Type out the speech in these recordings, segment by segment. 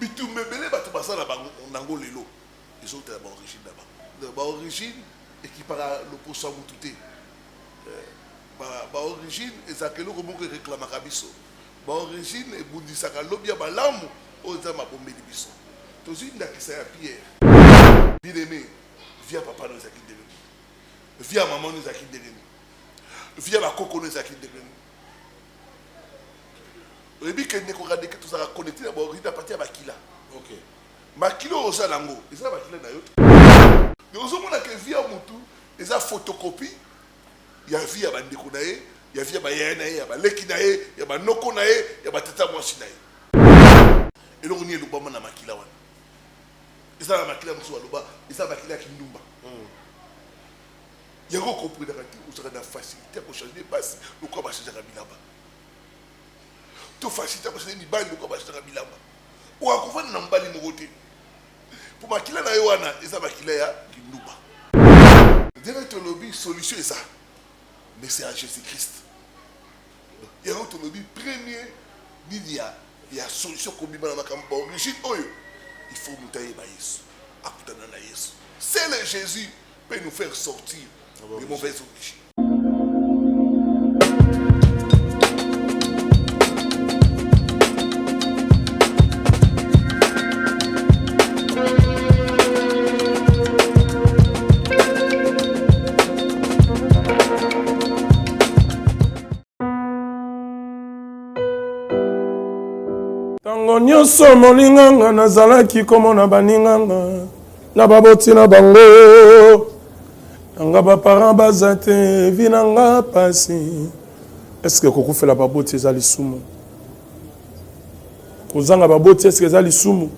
Bitumba ebele bato baza na bango nango lelo ezowuta na ba origine na bango. Donc ba origine ekipaka loposo ya mutu te. Ba origine ezalaka eloko moko e reclamaka biso. Ba origine ebundisaka lobi ya malamu oyo Nzambe abombeli biso. Tozwi ndakisa ya Pierre. Bien aime, vie ya papa no ezalaki ndenge nini? Vie ya maman no ezalaki ndenge nini? Vie ya ba koko no ezalaki ndenge nini? Oyebi ke ndeko Radeke tozalaka connecte na ba origine à partir ya makila. Okay. Makila oyo oza nango eza makila na yo te. Donc ozomona ke vie ya mutu eza photocopie ya vie ya bandeko na ye, ya vie ya bayaya na ye, ya baleki na ye, ya banoko na ye, ya batata mwasi na ye. Eloko nini elobama na makila wana? Eza na makila mosusu baloba eza makila ya kindumba. Yango okomprenaka te, ozalaka na facilité ya kochange basi lokola bachangeaka bilamba. To facilité ya kochange mibali lokola bachangeaka bilamba. Okoka kovanda na mobali moko te po makila na yo wana eza makila ya kindumba. Ndenge tolobi solution eza mais c'est à Jesus Christ. Yango tolobi premier nini ya ya solution kobima na makambo ba origine oyo il faut moto ayeba Yesu, akutana na Yesu. C'est le Jésus peut nous faire sortir des mauvaises origines. Tango nyonso moninga nga nazalaki komona baninga nga na baboti na bango na nga ba parents baza te vie na nga pasi. Est-ce que kokufela baboti eza lisumu? Kozanga baboti est-ce que eza lisumu?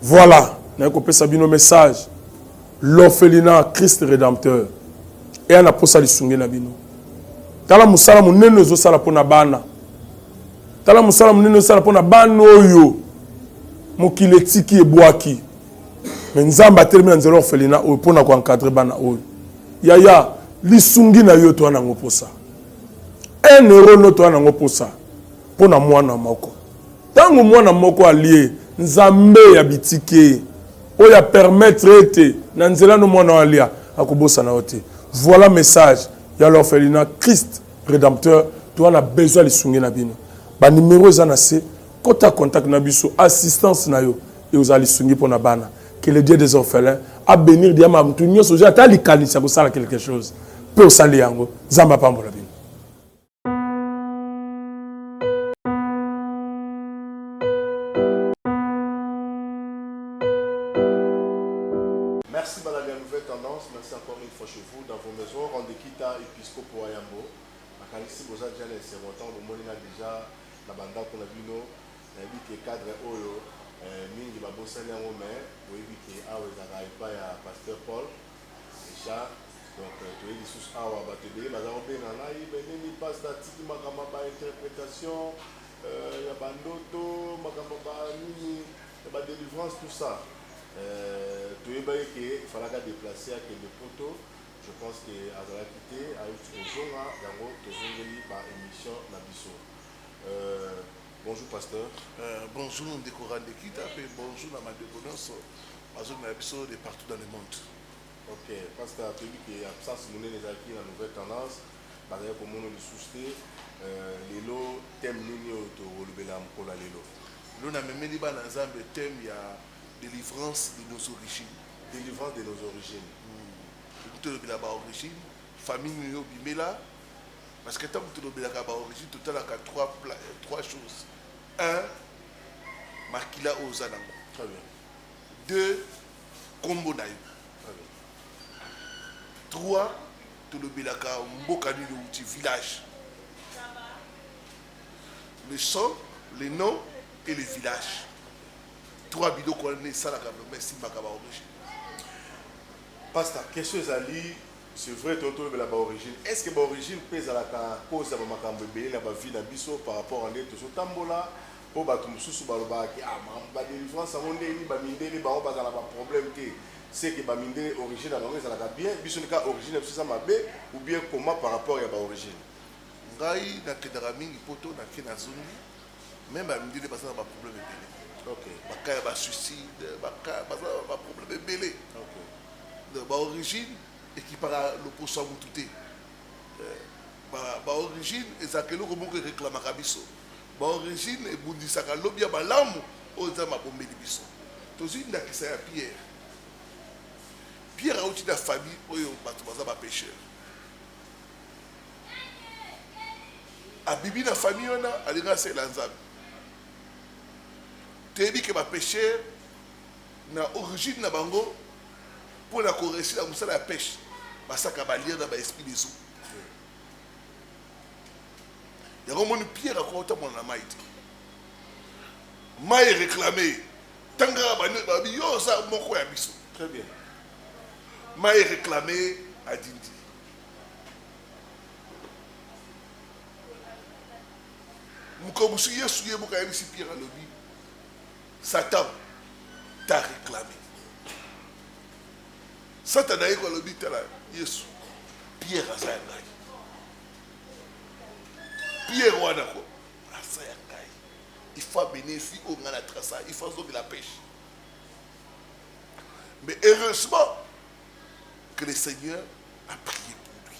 Voilà, naye kopesa bino message l'orphelinat Christ Redempteur eya na posa lisungi na bino. Tala mosala monene ozosala mpo na bana, tala mosala monene ozosala mpo na bana oyo mokili etiki ebwaki, me Nzambe atelemi na nzela orphelinat oyo mpo na koencadre bana oyo. Yaya, lisungi na yo toa nango posa, un euro no toa nango posa mpo na mwana moko. Ntango mwana moko alie, Nzambe ya bitike oyo a permettre ete na nzela no mwana oyo alia, akobosana yo te. Voilà message ya l'orphelinat Christ Redempteur. Toza na besoin ya lisungi na bino. Ba numero eza na se, kota contact na biso, assistance na yo ekozala lisungi mpo na bana. Que le Dieu des orphelins a benir diama mutu nyonso ozwi ata likanisi ya kosala quelque chose mpe osali yango. Nzambe apambola bino. Merci balandi ya nouvelle tendance, merci encore une fois chez vous dans vos maisons, Randekita Episcopo Wayambo, nakanisi boza dejà na esengo tango bomoni nga dejà na ba ndako na bino, nayebi ke cadre oyo eh, mingi babosani yango mais boyebi ke awa ezalaka epai ya Pasteur Paul Richard, donc toye lisusu awa, bato ebele baza kobenga ngai mais nini pasta atiki makambo ya ba interpretation euh, ya ba ndoto, makambo ya ba nini ya ba delivrance tout ça. Euh, toyebaki ke falaka deplacer akende poto, je pense que azalaki te, ayuti kozonga, yango tozongeli ba emission na biso. Euh, bonjour pasteur. Euh, bonjour ndeko Randekita pe bonjour na bandeko nyonso bazolanda biso de partout dans le monde. Ok pasteur, toyebi ke absence monene ezalaki na nouvelle tendance, bazalaki komona lisusu te. Euh, lelo thème nini oyo tokolobela mokolo ya lelo? Lelo namemeli bana Nzambe thème ya delivrance de nos origines. Delivrance de nos origines. Tolingi tolobela ba origine, famille nini oyo obimela, parce que ntango tolobelaka ba origine totalaka trois choses. Un, makila oyo oza nango. Très bien. Deux, kombo na yo. Très bien. Trois, tolobelaka mboka nini outi, village. Le sang, le nom et le village. Trois biloko wana nde esalaka vraiment esimbaka ba origine. Pasta, question ezali, c'est vrai to tolobela ba origine. Est-ce que ba origine pe ezalaka cause ya ba makambo ebele na ba vie na biso par rapport à nde tozotambola po bato mosusu balobaka ke ah makambo ba delivrance yango nde nini, ba mindele bango bazala ba problème te. C'est que ba mindele origine na bango ezalaka bien, biso nde kaka origine na biso eza mabe ou bien comment par rapport ya ba origine? Ngai nakendaka mingi poto, nake nazongi, meme ba mindele baza na ba problème ebele. Bacas ya basuicide, bacas baza baproblème ebele. Baorigine ekipaka loposo ya mutu te. Baorigine ezalaka eloko moko ereklamaka biso. Baorigine ebundisaka lobi ya malamu oyo Nzambe abombeli biso. Tozwi ndakisa ya Pierre. Pierre auti na famille oyo bato baza bapêcheur. Abimi na famille wana, alingi asalela Nzambe. Toyebi ke bapêcheur na origine na bango, mpo na koréussir na mosala ya pêche, basaka balien na baesprit des eaux. Yango omoni Pierre akoka kotambola na mai te. Mai eréclame ntango kaka bani babi yo oza moko ya biso. Très bien. Mai eréclame, adindi. Mokolo mosusu Yesu ye moko ayebisi Pierre, alobi: "Satan t'a réclamé." Satan aye ko alobi: "Tala Yesu, Pierre aza ya ngai. Pierre wana ko aza ya ngai, il faut amener vie oyo ngai na traça, il faut azongela pêche." Mais heureusement que le Seigneur a prié pour lui.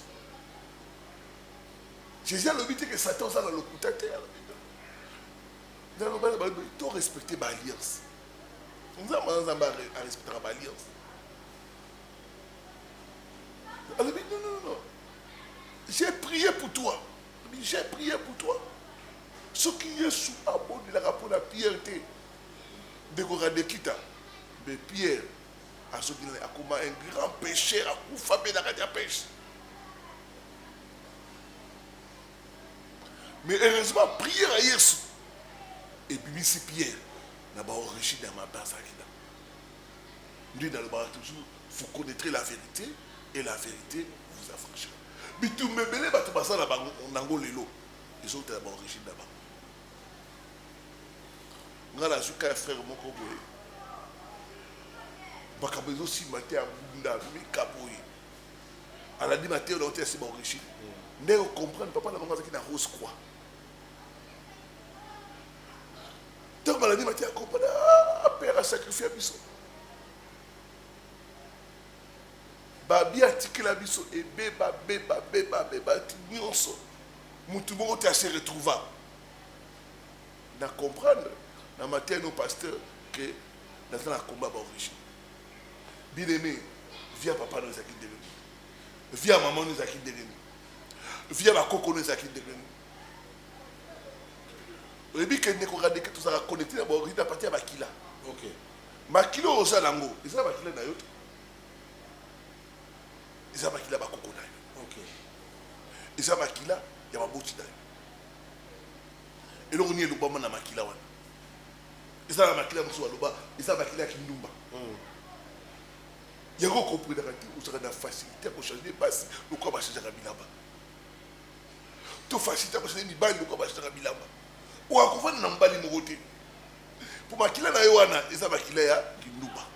Jésus alobi te ke Satan oza na lokuta te. Alobi naloba na balobi to respecte baalliance. Nzambe aza Nzambe, arespectaka baalliance. Alobi: "Non, non, non, j'ai prié pour toi." Alobi: "J'ai prié pour toi." Soki Yesu abondelaka mpona Pierre te, ndeko Radekita, mais Pierre azoki akoma un grand pécheur, akufa mpe na kati ya pêche. Mais heureusement, prière ya Yesu ebimisi Pierre na baorigine ya mabe azalaki na nde. Nalobaka toujours: vous connaîtrez la vérité et la vérité vous affranchira. Bitumba ebele bato baza na bango nango lelo ezotala baorigine na bango. Ngai nazwi ka ya frère moko boye, makambo ezosimba te, abunda mika boye, alandi mateyo na ote asi baorigine ndenge comprendre. Papa na bango azalaki na Rose Croix. Ntango balandi mateyo, acomprendre: "Ah, père asacrifie biso, babi atikela biso ebeba beba beba beba ti nyonso, mutu moko te ase retrouva." Na comprendre na mateya no pasteur ke naza na combat baorigine. Bien aimé, vie ya papa no ezalaki ndenge nini? Vie ya mama no ezalaki ndenge nini? Vie ya bakoko no ezalaki ndenge nini? Oyebi ke, ndeko Radeke, tozalaka connecté na baorigine à partir ya bakila. Makila oyo oza nango eza makila na yo te, eza makila ya bakoko na yo. Eza makila ya baboti na yo. Eloko nini elobama na makila wana? Eza na makila mosusu baloba eza makila ya kindumba. Yango okomprenaka te, ozalaka na facilité ya kochange basi lokola bachangeaka bilamba, to facilité ya kochange mibali lokola bachangeaka bilamba. Oyo akovanda na mobali moko te, mpo makila na ye wana eza makila ya kindumba.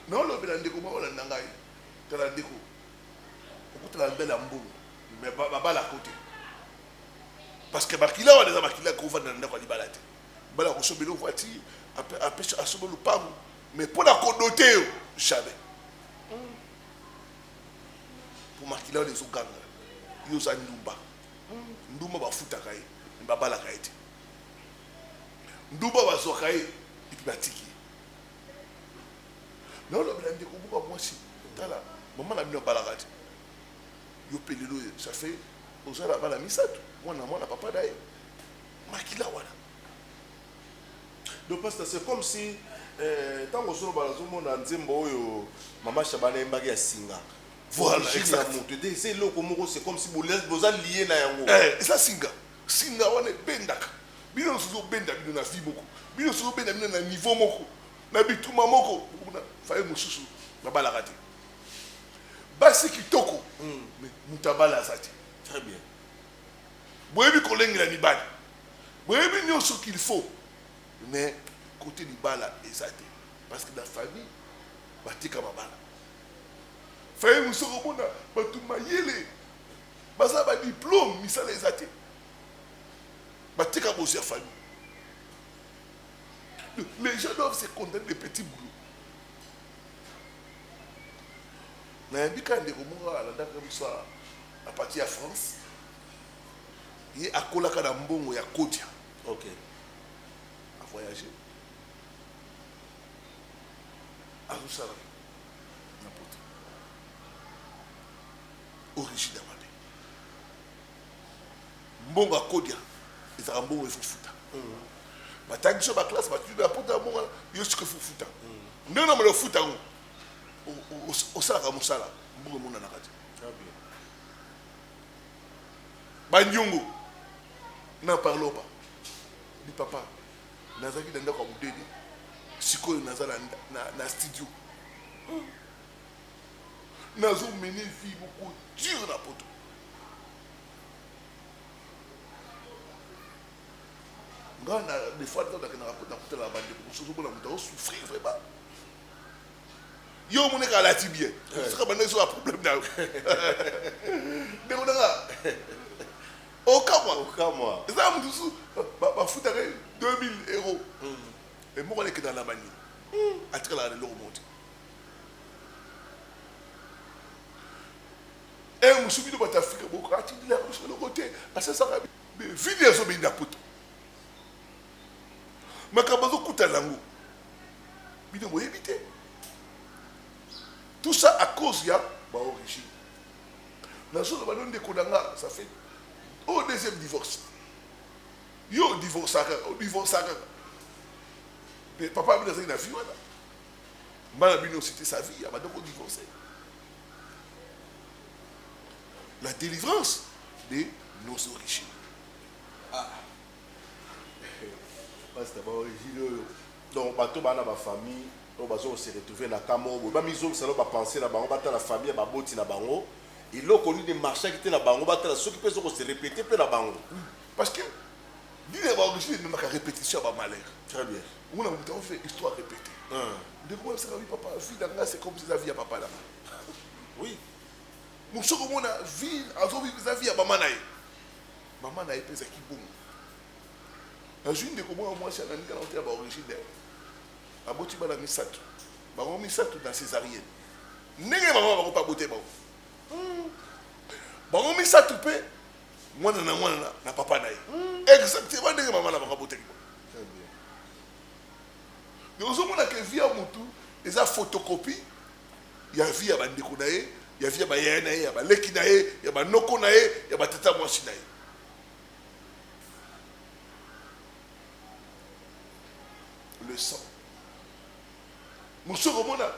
Naolobela ndeko moko olanda ngai. Tala ndeko, okutana mibali ya mbongo mais babalaka te, parce que makila wana eza makila kovanda na ndako ya libala te. Mibali akosombela voiture, asombe lupango, mais mpo na kodote yo, jamais, mpo makila wana ezoganga yo oza ndumba. Ndumba bafutaka ye mais babalaka ye te. Ndumba bazwaka ye et puis batiki ye. Naolobela ndeko moko ya mwasi: tala, mama na bino abalaka te, yo mpe lelo ça fait oza na bana misato, mwana mwana papa na ye. Makila wana. Donc pasteur, c'est comme si ntango ozoloba, nazomona nzembo oyo mama Shabana ayembaki ya singa. Voilà, Origine exact. ya moto ete eza eloko moko, c'est comme si boza lié na yango. Eza singa. Singa wana ebendaka bino nyonso, ezobenda bino na vie moko, bino nyonso ezobenda bino na niveau moko, na bituma moko. Kuna faye mosusu babalaka te, basi kitoko mais moto abala aza te. Très bien. Boyebi kolengela mibali, boyebi nyonso qu'il faut, mais côté libala eza te, parce que na famille batika mabala. Faye mosusu okomona bato mayele, baza badiplôme, misala eza te, batika bozwi ya famille. Les gens doivent se contenter de petits boulots. Nayambi kaka ndeko moko alandaka biso à partir ya France. Ye akolaka na mbongo ya kodia. Ok. A voyager. Azosala na poto. Origine ya mabe. Mbongo ya kodia ezalaka mbongo il faut futa. Batangi so ba classe batuni na poto ya mbongo yo siko il faut futa. Ndenge na mona futa yango osalaka mosala mbongo emonanaka te. Banyongo n'en parlons pas. Di papa nazalaki na ndako ya modede sikoyo naza na, na, na studio nazo mene vie moko dure na poto. Nga na des fois nakendaka poto nakutana bandeko mosusu ozomona moto azosouffrir vraiment. Yo omoni kaka alati bien soki abandaki soki problème na yo ndeko nanga okamwa okamwa eza moto mosusu bafutaka 2000 euros emoko alekendaka na banini atikalaka na eloko moko te. E mosusu bino bato Afrika boko atindelaka biso eloko te, asasaka vide azobenda poto makambo azokutana yango bino boyebi te. Tout ça à cause ya baorigine. Nazoloba no ndeko na nga, ça fait au deuxième divorce yo odivorcaka odivorcaka kaka mais papa bino azalaki na vie wana, bana bino c'était sa vie abanda kodivorce. La délivrance de nos origines. Ah pasteur, baorigine oyo donc bato bana bafamille oyo bazo se retrouver na cas moko boye, bamizongisa no bapense na bango, batala famille ya baboti na bango eloko nini marchaki te na bango, batala soki mpe ezoko se répéter mpe na bango. Parce que nini ya baorigine ememaka répétition ya bamalheur. Très bien. Omona moto aofe histoire répété. Ndeko moko ayebisaka bi papa, vie na nga c'est comme si eza vie ya papa na nga. Oui. Mosuku omona vie azovivre eza vie ya mama na ye. Mama na ye mpe ezalaki bongo. Nazwi ndeko moko ya mwasi alandi kaka ya baorigine, aboti bana misato, bango misato na césarienne. Ndenge mama bango mpe abote bango, bango misato mpe mwana na mwana na papa na ye, exactement ndenge mama na bango abotaki bango. Donc ozomona ke vie ya motu eza photocopie ya vie ya bandeko na ye, ya vie ya bayaya na ye, ya baleki na ye, ya banoko na ye, ya batata mwasi na ye. Le sang mosusu okomona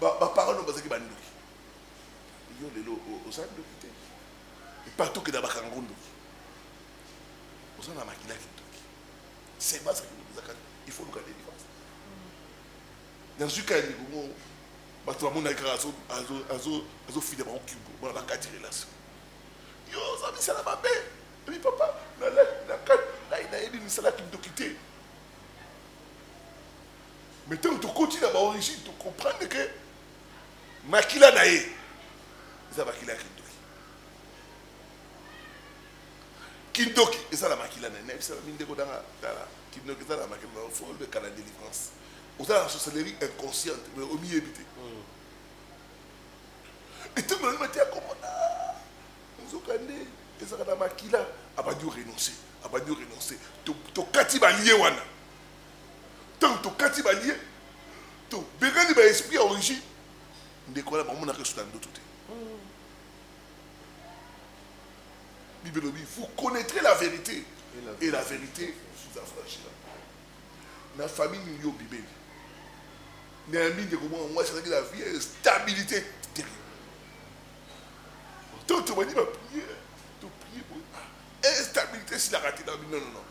baparent no bazalaki bandoki, yo lelo oza ndoki te, epartout okenda bakanga ndoki, oza na makila kindoki, c'est basa kindoki ezaka, il faut luka délivrance. Nazwi kaka ndeko moko bato bamonaki kaka azofina bango kingo bona bakati relation, yo oza misala mabe. Ebi papa ngai nayebi misala kindoki te, mais ntango tokoti na baorigine tocomprendre ke makila na ye eza makila ya kindoki. Kindoki eza na makila na ye. Nayebisaka mindeko nanga, tala, kindoki eza na makila na fo oleka na délivrance. Oza na sorcellerie inconsciente mais omiyebi te. Etango nalima te akomona nzoka nde ezalaka na makila, abandi orenonce, abandi orenonce. Tokati balie wana, ntango tokati balie tobengani baesprit ya origine, ndeko wana bamonaka esu na ndoto te. Bible elobi vous connaîtrez la vérité et la vérité vous affranchira. Na famille nini yo obimeli? Nayambi ndeko moko mwasi azalaki na vie stabilité terrible. To tobandi ba prière, to prier boye, ah, instabilité esilaka te. Na non non non,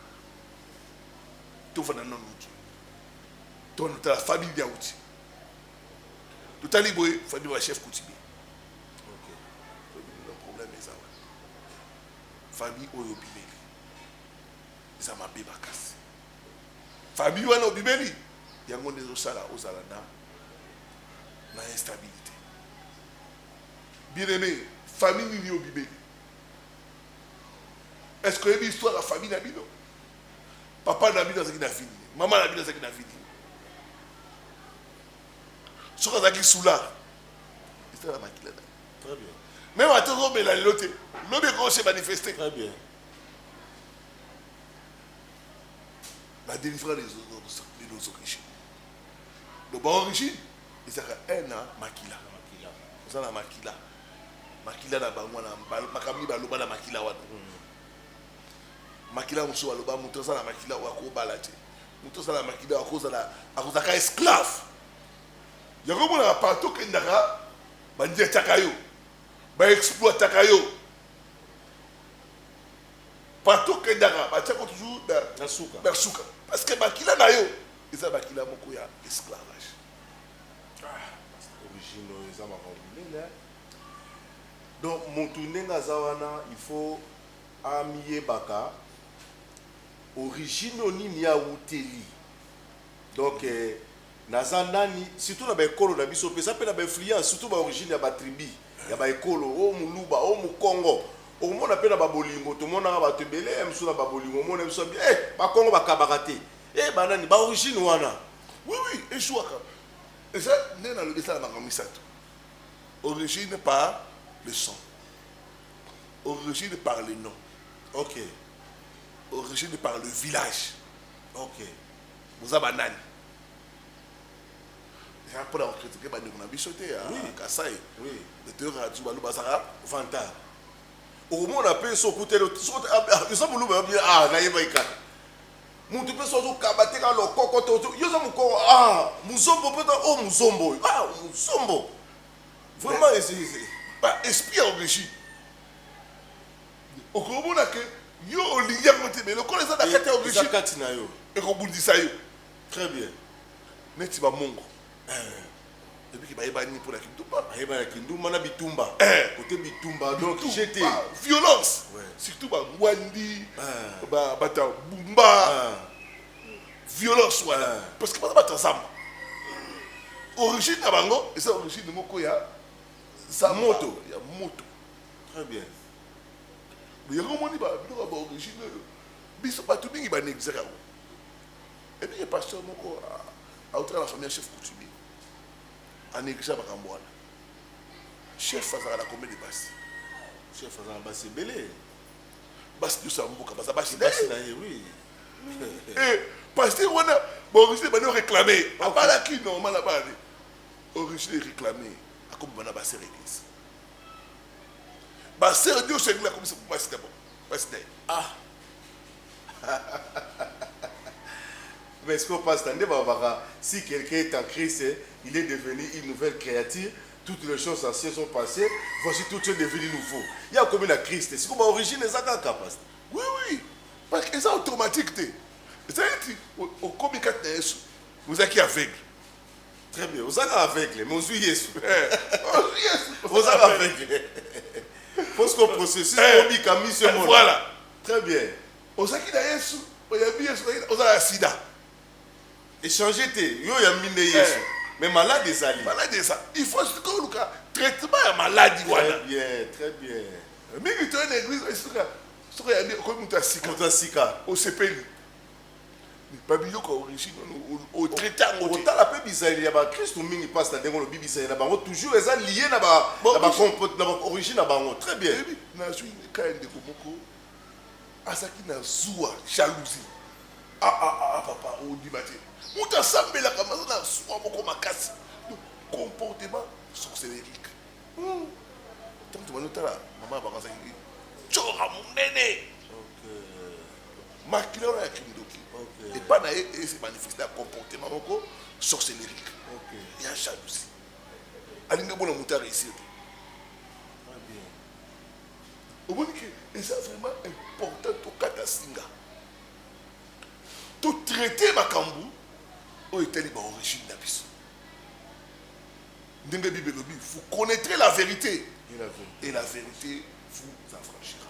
tovanda nano te, tobanda tala famille nde auti, totali boye famille ba chef coutumier. Ok, problème eza wana, famille oyo obimeli eza mabe makasi. Famille wana obimeli yango nde ezosala ozala na na instabilité. Bien aimé, famille nini obimeli? Est-ce que oyebi histoire ya famille na bino? Papa na bino azalaki na vie nini? Mama na bino azalaki na vie nini? Soki azalaki soulard, ezala na makila na ye. Très bien. Même ata ozomela lelo te, lobi ekoki se manifester. Très bien. La délivrance de nos origines. Donc ba origine ezalaka un na makila. Oza na makila. Makila na bango wana, makambo nini baloba na makila wana. Makila mosusu baloba moto aza na makila oyo akobala te. Moto aza na makila oyo akozala akozalaka esclave. Yango omonaka partout okendaka bandiataka yo, ba exploitaka yo. Partout okendaka batiako toujours na suka. Na suka. Parce que makila na yo eza makila moko ya esclavage. Ah, origine oyo eza makambo minene. Donc mutu ndenge aza wana il faut amiyebaka origine oyo nini awuteli. Donc eh, naza nani surtout na ba ekolo na biso pesa pe na ba influence surtout ba origine ya ba tribu ya ba ekolo o muluba o mukongo okomona pe na ba bolingo tomonaka bato ebele ya misu na ba bolingo omona biso eh ba kongo bakabaka te eh banani ba origine wana. Oui oui echouaka eza nde nalobi esala makambo misato. Origine par le sang, origine par le nom, ok, origine par le village. Ok. Boza ba nani? Eza mpona kokritike bandeko na biso te ya Kasai. Oui. Toyokaka tu baluba bazalaka vantard. Okomona mpe soki okuteli oza moluba yo ah nayebaki kaka mutu mpe so ozokaba te kaka lokoko to yo oza mokoko ah muzombo mpe o oh, muzombo oyo ah muzombo vraiment ba esprit ya origine okomona ke yo olingi yango te mais lokola eza na kati ya origine kati na yo ekobundisa yo. Très bien. Neti bamongo ebiki bayebani mpo na kindumba, bayebani na kindumba na bitumba kote bitumba donc jete violence surtout bangwandi bato ya bumba violence wana parce que baza bato ya zamba. Origine na bango eza origine moko ya zamba, moto ya moto. Très bien. Yango omoni biloko ya baorigine oyo biso bato mingi banéglisaka yango. Ebike pasteur moko autaka na famille ya chef coutumier anégligea makambo wana. Chef azalaka na combien de basi? Chef azalaka na basi ebele. Basi nyonso ya mboka baza basi na ye. Oui. Eh, pasteur wana baorigine bandi réclamer, abalaki normal, abala origine réclamer, akomi bana basere église, basere nyonso église akomisa basi d'abord basi na ye. Ah. Mais est-ce que pasteur nde balobaka si quelqu'un est en Christ, il est devenu une nouvelle créature, toutes les choses anciennes sont passées, voici tout est devenu nouveau. Ya akomi na Christ, siko ba origine eza kaka pasteur. Oui oui, parce que eza automatique te. Eza neti okomi kati na Yesu, ozalaki aveugle. Très bien, ozalaka aveugle mais ozwi Yesu. Ozwi Yesu. Ozalaka aveugle. Parce que processus obika miso emona. Voilà. Très bien. Ozalaki na Yesu, oyambi Yesu, oza na sida. Échanger te, yo oyambi nde Yesu. Mais malade ezali. Malade eza. Il faut sikoyo oluka traitement ya maladi wana. Très bien, très bien. Mingi toye na église, soki soki oyambi okomi moto ya sika. Moto ya sika. Osepeli. Ba biloko ya origine otraite yango te. Otala mpe bizaleli ya bakristu mingi mpasi na ndenge olobi bizaleli na bango toujours eza lié na ba na ba origine na bango. Très bien. Oyebi nazwi ka ya ndeko moko azalaki na zuwa jalousie. Ah, ah, ah, papa ondima te moto asambelaka maza na zuwa moko makasi, comportement sorcellerique. Ntango tobandi otala mama ya bango azalaki cora monene, makila wana ya kindoki epai na ye ese manifeste ya comportement moko sorcellerique ya jalousie. Alingi omona moto aréussir te. Omoni ke eza vraiment important tokata singa, totraite makambo oyo etali baorigine na biso. Ndenge Bible elobi, vous connaîtrez la vérité et la vérité vous affranchira.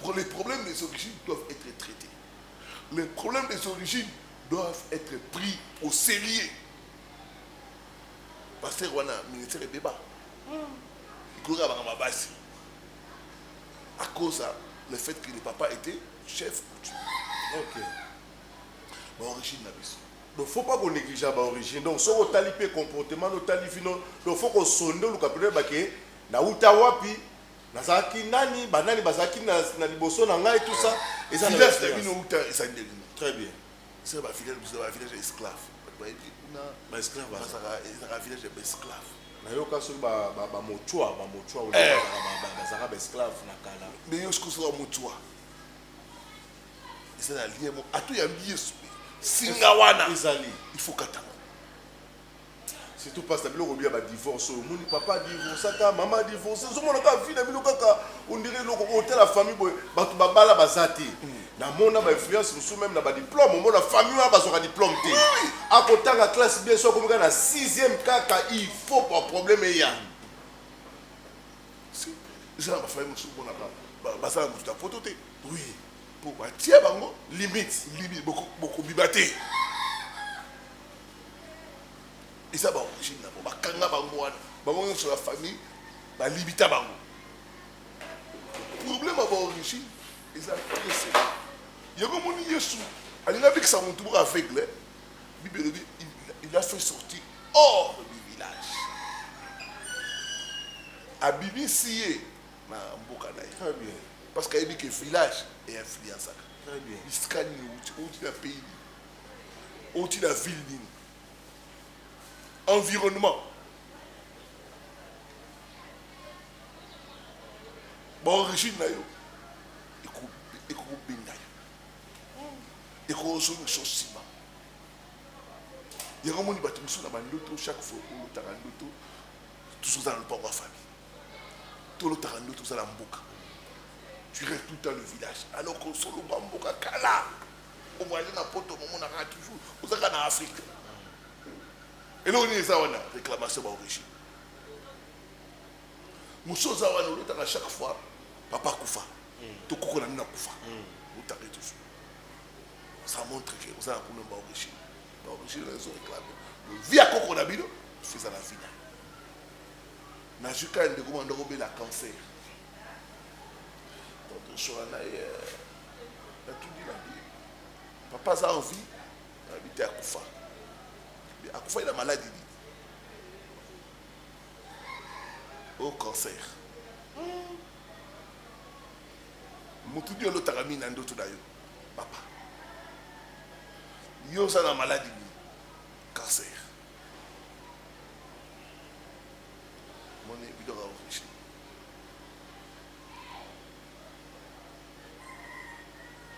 Donc, les problèmes des origines doivent être traités. Les problèmes des origines doivent être pris au sérieux. Pasteur wana ministère ebeba. Ekoki makambo ya basi à cause ya le fait que le papa était chef coutumier. Ok. Ba origine na biso. Donc faut pas ko négliger ba origine. Donc soki otali pe comportement no otali vino, donc faut ko sonde oluka pe oyeba ke nauta wapi, nazalaki nani, ba nani bazalaki na, na liboso na ngai tout ça. Eza na Village na influence. bino outa ezali ndenge nini? Très bien. Eza ba village mosusu, ba village ya esclave. Bato bayebi kuna Ba esclave baza. bazalaka, ezalaka village ya ba esclave. Nayoka soki ba, ba, ba mochwa, ba mochwa oyo bazalaka ba, ba, bazalaka ba esclave na kala. Mais yo soki ozalaka mochwa, eza na lien moko ata oyambi Yesu singa wana ezali il faut katanga. Surtout pasteur biloko bia ba divorce oyo omoni papa divorçaka mama divorce ozomona kaka vie na bino kaka on dirait eloko oyo tala famille boye bato babala baza te. Namona ba influence mosusu même na ba diplôme omona famille wana bazwaka diplôme te. Akotanga classe bien so akomi kaka na 6e kaka il faut pas problème eya. Si eza na ba famille mosusu omonaka baza na moto na poto te. Oui. Po batia bango limite. Limite bokobima te. Eza ba origine na bango, bakanga bango wana. Bango nyonso ya famille balimita bango. Problème ya ba origine eza très sérieux. Yango moni Yesu alingi abikisa motu moko aveugle. Bible elobi il a fait sortir hors du village. Abimisi ye na mboka na ye. Très bien. Parce que ayebi que village e influençaka. Très bien. Bisika nini outi, outi na pays nini, outi na ville nini, environnement. Ba origine na yo ekobenga yo, ekozongisa nsima. Yango moni bato mosusu na bandoto, chaque fois olotaka ndoto toujours oza na lopango ya famille, tolotaka ndoto oza na mboka, tu rêves tout le temps le village, alors que solo ba mboka kala ovoyage na poto omonaka toujours ozaka na Afrique. Eloko nini eza wana? Réclamation ba origine. Mosusu oza wana olotaka chaque fois papa akufa to koko na bino akufa, olotaka ye toujours. Ça montre que oza na problème ba origine. Ba origine na ezo réclamer vie ya koko na bino, eza na vie na yo. Nazwi kaka ndeko moko ndako obela cancer. Donc tosola na ye, natuni na ye, papa aza en vie, nayebi te akufa. Mais akufa ye na maladie nini? Au cancer. Motu nini olotaka mingi na ndoto na yo? Papa. Yo oza na maladie nini? Cancer. Moni biloko ya origine.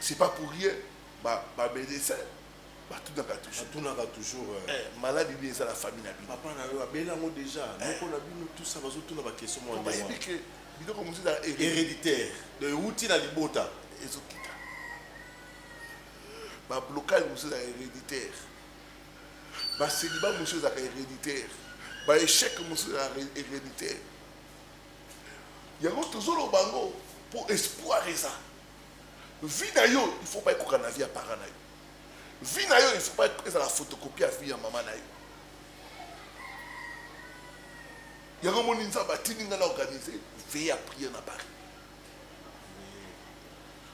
C'est pas pour rien ba ba médecin batunaka toujours. Batunaka toujours. Maladie nini eza na famille na bino? Papa na yo abela yango déjà. Noko na bino tout ça bazotuna ba question mwa ndenge. Bayebi ke biloko mosusu eza héréditaire. Donc euti na libota. Ezokita. Ba blocage mosusu eza héréditaire. Ba célibat mosusu ezalaka héréditaire. Ba échec mosusu ezalaka héréditaire. Yango tozoloba yango po espoir eza. Vie na yo, il faut pas ekoka na vie ya parent na yo. Vie na yo, il faut pas ezala photocopie ya vie ya mama na yo. Yango moni Nzambe atindi nga na organiser veille ya prière na Paris.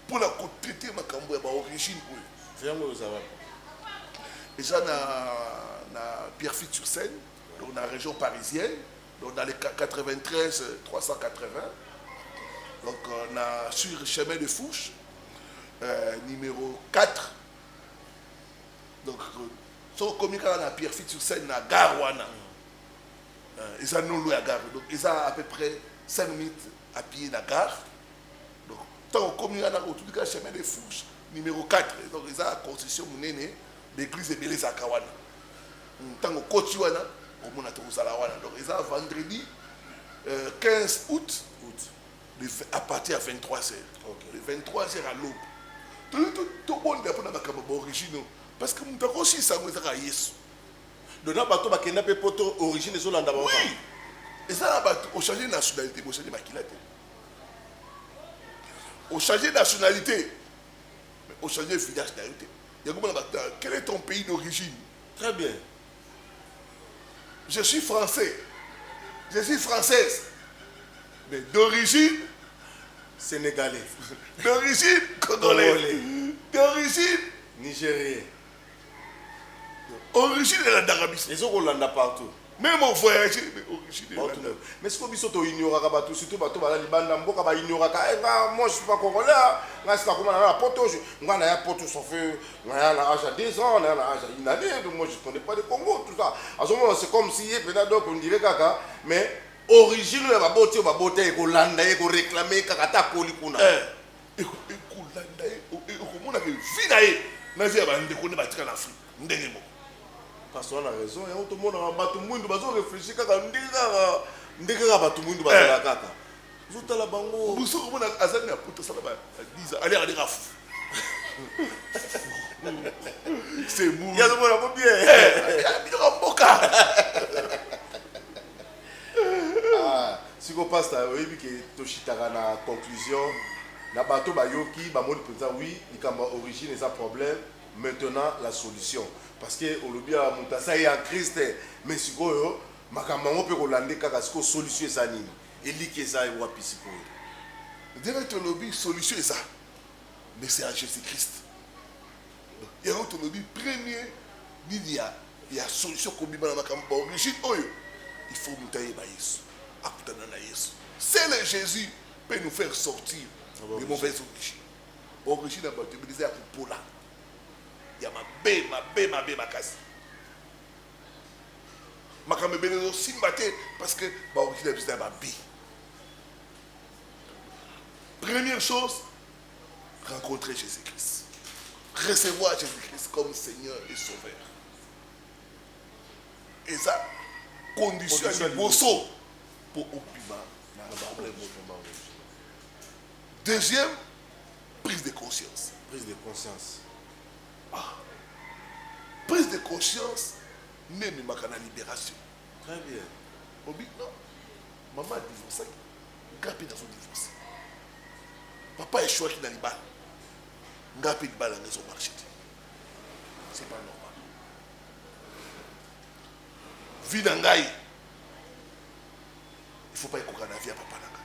Pour la traiter makambo ya ba origine oyo. Veille yango oza wapi? Eza na Pierrefitte-sur-Seine, donc na région parisienne, donc dans les 93 380. Donc na sur chemin de Fouche, numéro 4. Donc so komi kaka na Pierrefitte-sur-Seine na gare wana. Eza non loin ya gare. Donc eza à peu près 5 minutes à pied na gare. Donc tant komi wana otuli kaka chemin de Fouche numéro 4. Donc eza concession monene l'église ebele ezalaka wana. Ntango okoti wana omona tokozala wana. Donc eza vendredi 15 août, août. À partir ya 23 heures. Ok. De 23 heures à l'aube. Tolingi tobondela mpona makambo ya baorigine oyo. Parce que moto akosilisa yango ezaka Yesu. Donc na bato bakenda mpe poto origine ezolanda bango Oui. kaka. Eza na bato ochange nationalité, bochange makila te. Ochange nationalité, mais ochange village na yo te. Yango mona bato, quel est ton pays d'origine? Très bien. Je suis français. Je suis française. Mais d'origine, Sénégalais. D'origine congolaise. D'origine nigérien. Origine elandaka biso. Ezokolanda partout. Même au voyage, mais origine elanda. Mais sikoyo biso toignoraka bato, surtout bato baza libanda mboka, baignoraka: eh, nga, moi je suis pas congolais, nga sika koma na poto, nga na ya poto, ça fait nga ya na âge à 2 ans, na ya na âge à une année, donc moi je connais pas le Congo, tout ça. Azomona c'est comme si ye mpena, donc on dirait kaka, mais origine oyo ya baboti oyo babota ekolanda ye, ekoréclamer kaka ata akoli kuna. Ekolanda ye, okomonaka vie na ye na vie ya bandeko nde batika na Afrique ndenge moko. Parce wana raison yango tomonaka bato mwindu bazoréfléchir kaka ndenge kaka ndenge kaka bato mwindu bazala kaka, ozotala bango. Mosu okomona azali na poto, asala ba 10 ans, aliaka ndenge afufu, c'est mou. Ye azomona ko bien. Biloko mboka. Siko pasteur, oyebi ke toshitaka na conclusion na bato bayoki, bamoni mpenza, oui, likambo ya origine eza problème. Maintenant la solution, parce que olobi ya moto aza ye en Christ, mais sikoyo makambo yango mpe kolande kaka. Sikoyo solution eza nini? Eliki eza wapi sikoyo? Ndenge tolobi, solution eza, mais c'est à Jésus Christ. Yango tolobi, premier nini ya solution kobima na makambo baorigine oyo, il faut moto ayeba Yesu, akutana na Yesu. C'est le Jésus peut nous faire sortir des mauvaises origines. Origine ya bato ebele eza ya kopola, ya mabe, mabe, mabe makasi. Makambo ebele ezosimba te parce que baorigine ya biso ya mabe. Première chose, rencontrer Jésus-Christ, recevoir Jésus-Christ comme Seigneur et Sauveur. Eza condition ya liboso mpo obima na problème. Deuxième, prise de conscience. Prise de conscience. Ah. Prise de conscience nde ememaka na libération. Très bien. Obi non, mama adivorçaki, nga mpe nazodivorce. Papa échouaki na libala, nga mpe libala yanga ezomarcher te, c'est pas normal. Vie na ngai, il faut pas ekoka na vie ya papa na ngai.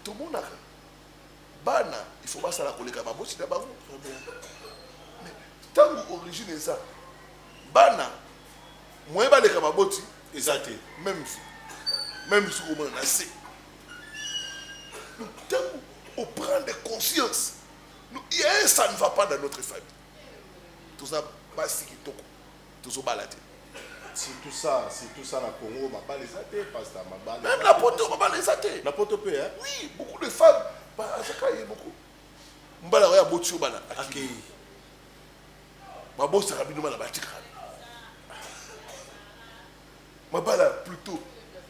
Tomonaka bana, il faut basala koleka baboti na bango, mais ntango origine eza, bana moyen baleka baboti eza te. Même vie, même soki omona na se. Donc ntango oprendre conscience, il y a un, ça ne va pas dans notre famille, toza basi kitoko, tozobala te. Surtout ça, surtout ça na Congo, mabala eza te, pasteur, mabala. Même na poto, mabala eza te. Na poto mpe, hein? Oui, beaucoup de femmes azaka ye moko, mbala oyo aboti yo bana, akei. Babosaka bino bana, batikaka mabala plutôt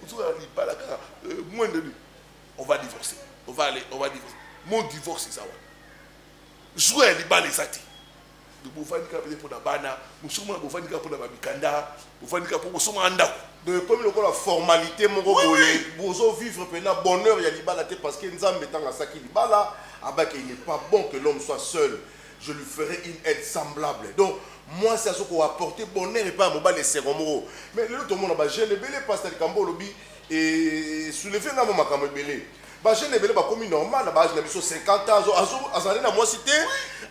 ozoka libala kaka moins de lui, on va divorcer, on va aller, on va divorcer. Mon divorce eza wana, jour ya libala eza te. Bovandi kaka peut-être mpona bana mosuku, mona bovandi kaka mpona bamikanda, bovandi kaka mpo bosomaka ndako. Donc ekomi lokola formalité moko boye, bozovivre mpena bonheur ya libala te, parce que Nzambe ntango asaki libala abaki: "Il n'est pas bon que l'homme soit seul, je lui ferai une aide semblable." Donc mwasi azo koapporter bonheur epai ya mobali, esengo moko. Mais lelo tomona bajeune ebele, pasteur, likambo olobi esoulever nga mo makambo ebele. Bajeune ebele bakomi normal na baâge na biso, 50 ans, azali na mwasi te,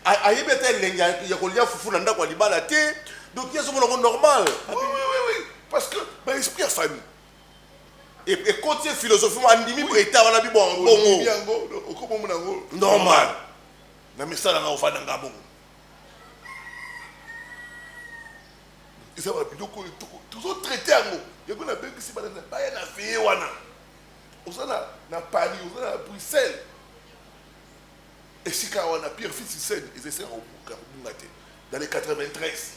ayebi ata elengi ya kolia fufu na ndako ya libala te. Donc ye azomona ngo normal. Oui, parce que baesprit ya famille ekoti ye philosophie mo andimi eta wana bi bongo. Yango okomomona yango normal. Na misala nga, ofanda nga bongo, eza ba biloko oyo tozotraiter yango. Yango nabengisi bana baya na veillée wana. Oza na Paris, oza na Bruxelles, esika wana Pierre Fils Sene eza esika kobunga te, dans les 93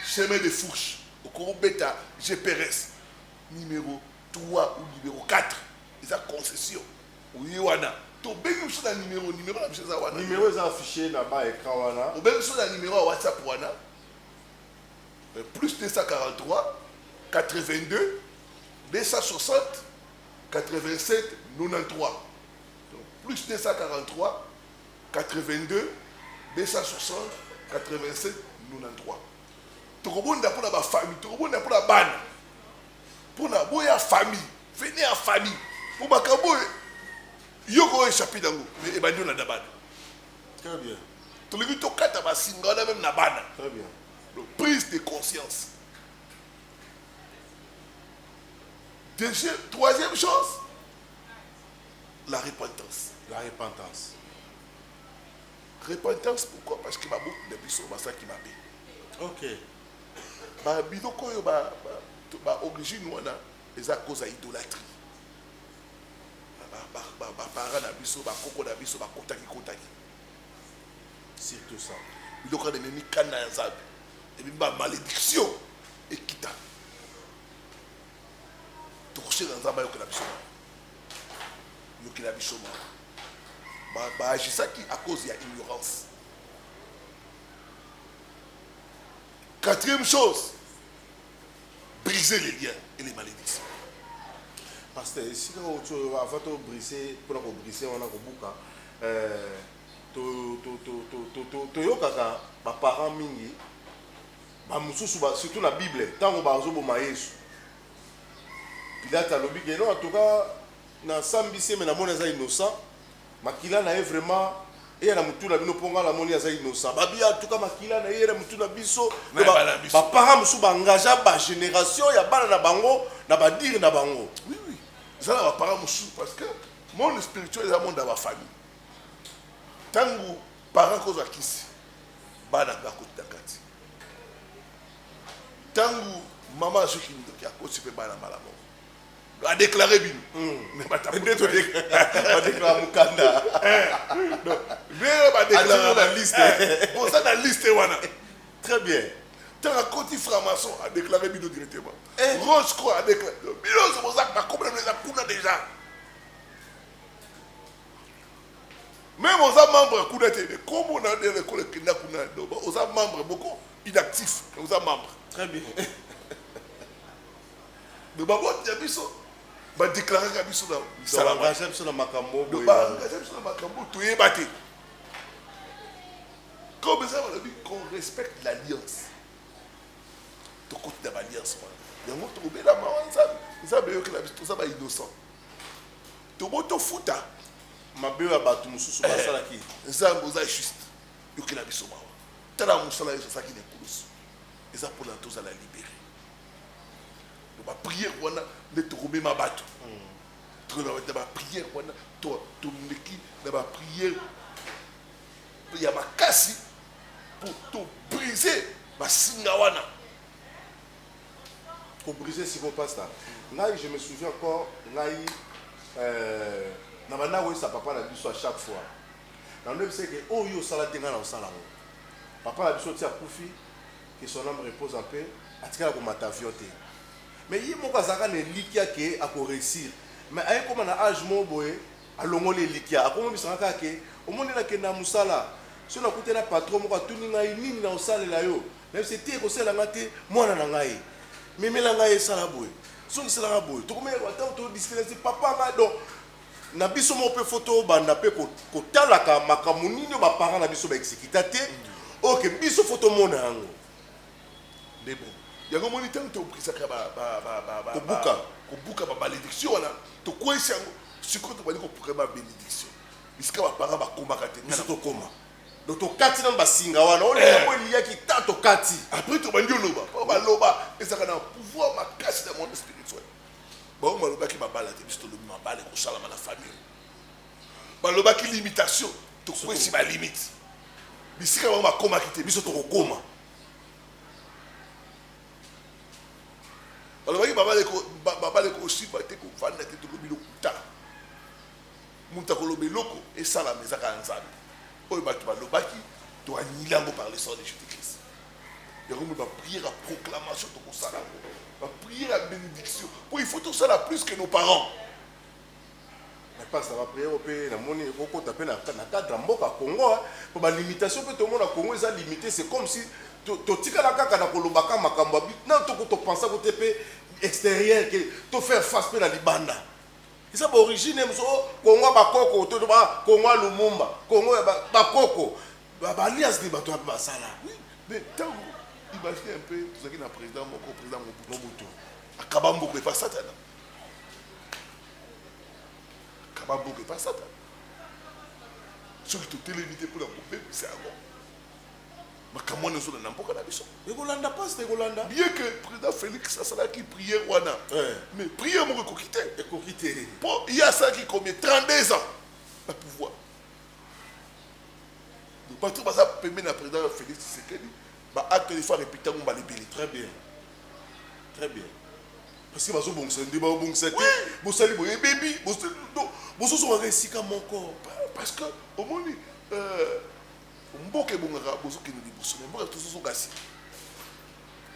chemin de Fourche. Okobeta GPRS numéro 3 ou numéro 4, eza concession. Oye wana, tobengi biso na numéro, numéro na biso eza wana. Numéro eza affiché na ba écran wana. Obengi biso na numéro ya WhatsApp wana, plus 243 82 260 87 93. Donc plus 243 82 260 87 93. Tokobonda mpona bafamille, tokobonda mpona bana, mpona boya famille. Venez en famille. Po makambo oyo yo ko échapper nango mais ebandi olanda bana. Très bien. Tolingi tokata basinga wana meme na bana. Très bien. Donc, prise de conscience. Deuxième, troisième chose, la repentance. La repentance. Repentance pourquoi? Parce que baboti na biso basalaki mabe. Ok. Ba biloko oyo ba, ba, ba origine wana eza cause ya idolatrie. Ba, ba, ba, ba parents na biso, ba koko na biso bakotaki kotaki. Surtout ça. Biloko wana ememi kanda ya Nzambe. Ememi ba malédiction ekita. Tokosenga Nzambe ayokela biso mawa. Yokela biso mawa. Ba, ba agisaki à cause ya ignorance. Quatrième chose, briser les liens et les malédictions. Pasteur, esika oyo oyo avant to briser mpona ko briser wana kobuka euh, to to to to to to toyokaka ba parents mingi ba mosusu ba surtout na Bible ntango bazoboma Yesu Pilate alobi ke non en tout cas nasambisi ye mais namoni aza innocent Makila na ye vraiment eya na mutu na bino po nga namoni aza innocent babi en tout cas makila na ye na mutu na biso Na ya bana na biso. ba parents mosusu ba engagea ba generation ya bana na bango na ba dire na bango. Oui oui eza na ba parents mosusu parce que monde spirituel eza monde ya ba famille tangu parent kozwa kisi bana mpe bakoti na kati tangu mama azwi kindoki akoti mpe bana mbala moko A déclarer bino. Mais ba nde to ba déclarer mukanda. Donc, mais ba déclarer na liste. Bon ça na liste wana. Très bien. Tant akoti franc-maçon a déclaré bino directement. Eh. Rose Croix a déclaré. Bino zo boza ba komela na kuna déjà. Même oza membre kuna te, mais comme on a des l'école kenda kuna, oza membre beaucoup inactif, oza membre. Très bien. Donc baboti ya biso ba déclaraka biso na misala wana. Ba biso na makambo boye. Ba engagea biso na makambo toyeba te. Comme eza balobi qu'on respecte l'alliance. Tokoti na ba alliance wana. Yango tokobela mawa Nzambe. Nzambe eyokela biso toza ba innocent. Tobo tofuta mabe ya bato mosusu basalaki. Nzambe oza juste. Yokela biso mawa. Tala mosala Yesu asalaki na ekulusu. Eza mpona tozala libere. Donc ba prière wana nde tokomema bato. Tokomema bato na ba prière wana to tomeki na ba prière ya makasi pour to briser basinga wana. Ko briser siko pasta. Ngai je me souviens encore ngai euh, na banda koyesa papa na biso à chaque fois. Na ndebisa ke oyo osala te ngai na osala yango. Papa na biso ti akufi Que son ame repose en paix, atikala komata avion te. Mais ye moko azalaka na elikia ke ako reussir. Mais aye koma na age moko boye, alongoli elikia. Akomi kobisa nga kaka ke omoni nakenda musala, soki nakutani na patron moko atuni ngai nini nakosalela yo, nayebisi ye te kosalela ngai te, mwana na ngai memela ngai ye sala boye, zongisela ngai boye. Tokomi tango to discuter nayebisi ye papa ngai donc na biso moko pe faut tobanda pe kotalaka makambo nini oyo ba parents na biso ba executa te oyo ke biso faut tomona yango. Nde bongo yango omoni ntango tobrisaka kobuka kobuka ba malédiction wana tokweyisi yango sikoyo tobandi koprograme ba bénédiction bisika ba parents bakomaka te biso tokoma donc tokati nanu basinga wana oyo yango eliyaki ta tokati après tobandi oloba po baloba ezalaka na pouvoir makasi na monde spirituel. Bango balobaki mabala te, biso tolobi mabala ekosalama na famille. Balobaki limitation, tokwesi ba limite. Bisika bango bakomaki te, biso tokokoma. Balobaki mabala ekosimba te, kovanda te, tolobi lokuta. Moto akoloba eloko esalama eza kaka Nzambe. Oyo bato balobaki to annule yango par le sang de Jésus-Christ. Yango ba prière ya proclamation tokosala yango, ba prière ya bénédiction po il faut tosala plus que nos parents. Mais pasta ba prière pe namoni ekokota pe na cadre ya mboka Congo hein, po ba limitation pe tomona Congo eza limité, c'est comme si totikala kaka na kolobaka makambo ya na toko topensa kote pe extérieur ke to faire face pe na libanda. Eza ba origine mosusu oh, Congo ya bakoko to ba Congo ya Lumumba, Congo ya bakoko ba ba alliance ni bato wapi basala. Oui, mais tango imaginez un peu tozalaki na président moko président Mobutu. Mobutu. Akaba mboka epa Satana. Kaba mboka epa Satan. Soki totelemi te mpona kobebisa yango, makambo wana ezolanda mboka na biso. Ekolanda pasta, ekolanda. Bien que président Félix asalaki prière wana, mais prière moko ekoki te. Ekoki te. Mpo ye asalaki combien? 32 ans na pouvoir. Donc bato baza pembeni na président Félix Tshisekedi, ba acte il faut répéter yango mbala ebele. Très bien. Très bien. Parce que bazobongisa nde babongisa te, bosali boye ebebi, bozozongaka esika moko. Parce que omoni mboka ebongaka, bozokende liboso, mais mboka tozozonga nsima,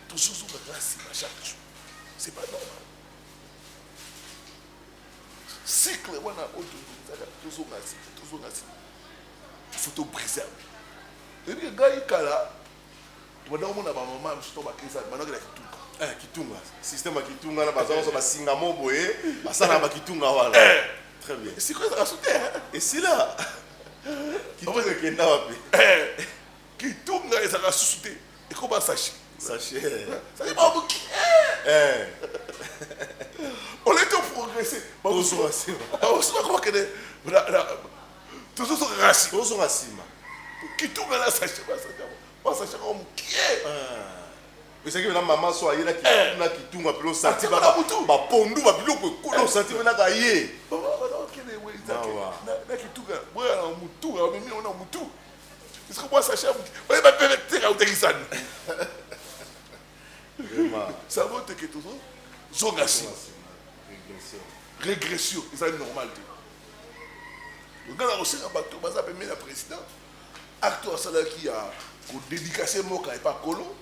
tozozongaka nsima chaque jour. C'est pas normal. Cycle wana oyo tozongaka, tozonga nsima, tozonga nsima, il faut tobrise yango. Oyebi ngai kala tobanda komona bamama mosusu to bakesa bandaki na kitunga. Kitunga, système ya kitunga na baza nyonso basinga mo boye, basalaka bakitunga wana. Très bien. Sikoyo ezalaka su te. Esila, kitunga ekenda wapi? Kitunga ezalaka susu te, ekoma sachet. Sachet. Sachet bamoki. Au lieu de progresser, tozonga nsima. Bamosusu bakokende, tozozongaka nsima. Tozonga nsima. Kitunga na sachet, basachet yango mokie. Ezalaki na mama so aye na kitunga mpe osanti Atika na butu. Bapondu, babiloko ekolo, osanti mpenaka ye. Bakende na kitunga boya na mutu, amemi yango na mutu. Parce que mwa sachet ya mokie oyeba mpe teka otekisani. Vraiment. Ça va teke tozozonga nsima. Régression. Régression ezali normal te. Nga na kosenga bato baza pembeni ya président, acte oyo asalaki ya kodédicace mboka epa kolo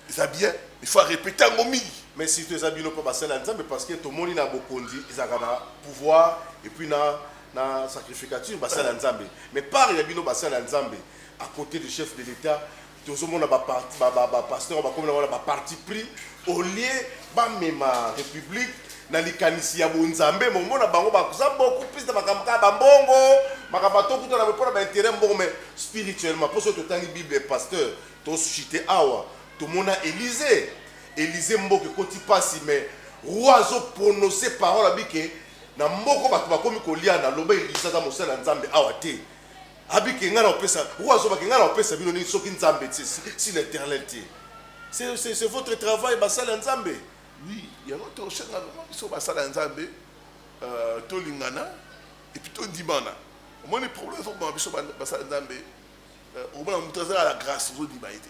eza bien, il faut arépéter yango mingi. Mais surtout eza bino mpo basali ya Nzambe, parce que tomoni na bokonzi ezalaka na pouvoir et puis na sacrificature, basali ya Nzambe. Mais part ya bino basali ya Nzambe à côté du chef de l'État, tozomona bapasteur bakomi na wana baparti pris, au lieu bamema république na likanisi ya bonzambe. Momona bango baza beaucoup plus na makambo kaka bambongo, makambo atokutana mpona baintérêt mbongo. Mais spirituellement, mpo soki totangi Bible, pasteur, tochite awa, tomona Élysée. Élysée, mboka ekoti mpasi, mais roi azoprononce parole abike na mboko, bato bakomi kolia na loba. Élysée aza mosali ya Nzambe awa te. Abike ngai na opesa, roi azobake ngai na opesa bino nini soki Nzambe te, si l'Éternel te? C'est votre travail, basali ya Nzambe. Oui, yango tosenga vraiment biso basala ya Nzambe, tolingana et puis tondimana. Omoni problème ezoboma biso basala ya Nzambe, omona moto azala la grâce, ozondima ye te.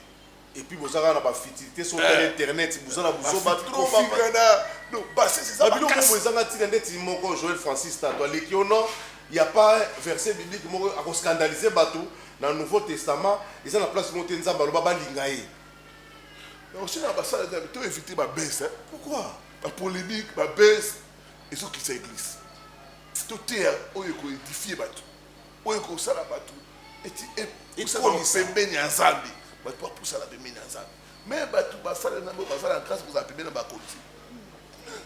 Et puis boza kaka na bafutilité. So otali internet, boza na buzoba trop. Kofingana, non, bassesse eza Babiloko makasi. Mo ezanga ntina, ndeti moko Joel Francis Tato aleki yo. Non, y a pas verset biblique moko akoscandaliser bato na Nouveau Testament. Eza na place moko te Nzambe aloba balinga ye. Osenga basala ya Nzambe to éviter babese. Pourquoi? Bapolémique, babese ezokisa église. Toteya oyo ekoédifie bato, oyo ekosala bato eti epusana Ekolisa. Pembeni ya Nzambe, bato bapusana pembeni ya Nzambe. Mais bato basala Nzambe oyo baza na grâce kozala pembeni na bakonzi,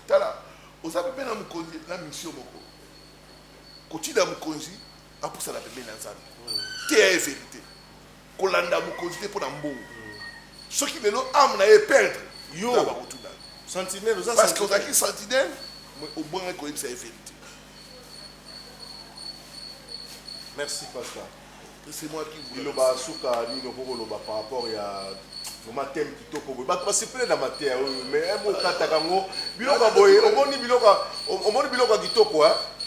tala, oza pembeni na mokonzi na mission moko: kotinda mokonzi apusana pembeni na Nzambe, teya ye vérité. Kolanda mokonzi te mpo na mbongo. Soki lelo âme na ye perdre, Yo. Nzambe akotuna. Sentinelle oza. Parce que Sentinelle. ozalaki sentinelle, obwangaki koyebisa ye vérité. Merci, pasteur. C'est moi qui vous Liloba suka nini okoki koloba par rapport ya vraiment thème kitoko boye? Bato basepele na mateya oyo, mais mo okataka yango biloko ya boye. Omoni biloko, omoni biloko ya kitoko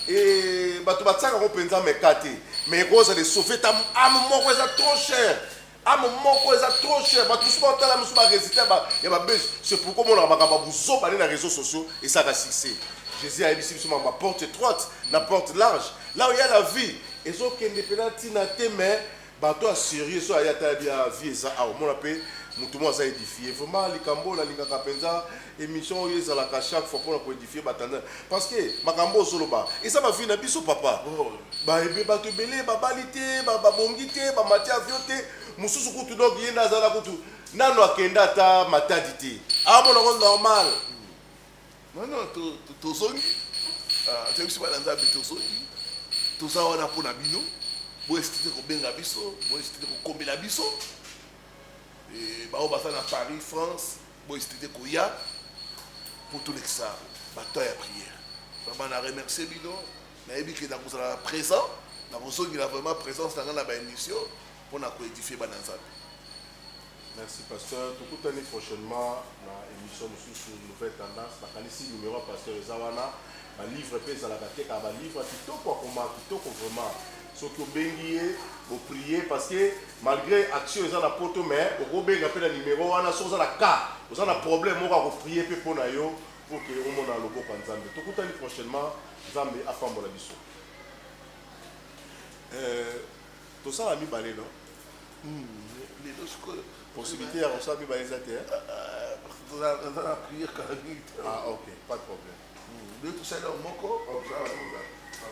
e bato batiaka yango mpenza meka te. Mais ekozala esauve ta âme moko, eza trop cher. Âme moko eza trop cher. Bato mosusu baotala mosusu barésultat ya babese. C'est pourquoi omonaka makambo ya buzoba nde na réseaux sociaux esalaka succès. Jésus ayebisi biso makambo ya porte étroite na porte large, là où il y a la vie, ezokende mpena ntina te. Mais bato ya sérieux, so aya tala bia vie eza awa, omona mpe motu moko aza édifie. Vraiment, likambo oyo nalingaka mpenza, émission oyo ezalaka chaque fois mpona koédifie batanda, parce que makambo ozoloba eza bavie na biso, papa. Baebe bato ebele babali te, babongi te, bamati avion te. Mosusu kutu, donc ye nde azala kutu nano akende ata Matadi te, amona yango normal. Non, tozongi, toyebisi bana Nzambe, tozongi, toza wana mpo na bino. Bohésite te kobenga biso, bohésite te kokomela biso. Bao baza na Paris, France, bohésite te koya mpo tolekisa bato ya prière. Vraiment, na remercie bino. Nayebi ke nakozala présent, nakozongela vraiment présence na ngai na ba émission mpo na koédifie bana Nzambe. Merci pasteur, tokutani prochainement na émission mosusu Nouvelle Tendance. Nakanisi numéro ya pasteur eza wana, ba livre mpe ezalaka te, kaka ba livre ya kitoko akoma kitoko vraiment. Soki obengi ye boprier, parce que malgré action eza na poto, mais okobenga mpe na numéro wana soki oza na cas, oza na problème moko, akoprier mpe mpo na yo pour que omona loboko ya Nzambe. Tokutani prochainement, Nzambe apambola biso. Tosala mibale no? Lelo sikoyo possibilité ya kosala mibale eza te? Naza na prière kala mingi te. Ah ok, pas de problème. Nde tosali yango moko,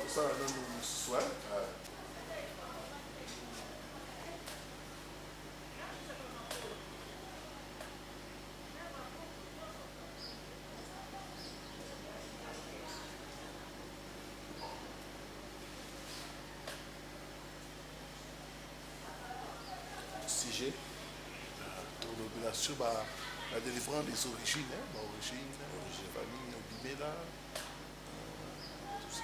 osala nano mosusu. Sujet? Tolobela sur ba la délivrance des origines, hein, ba origine, famille obimela, tout ça.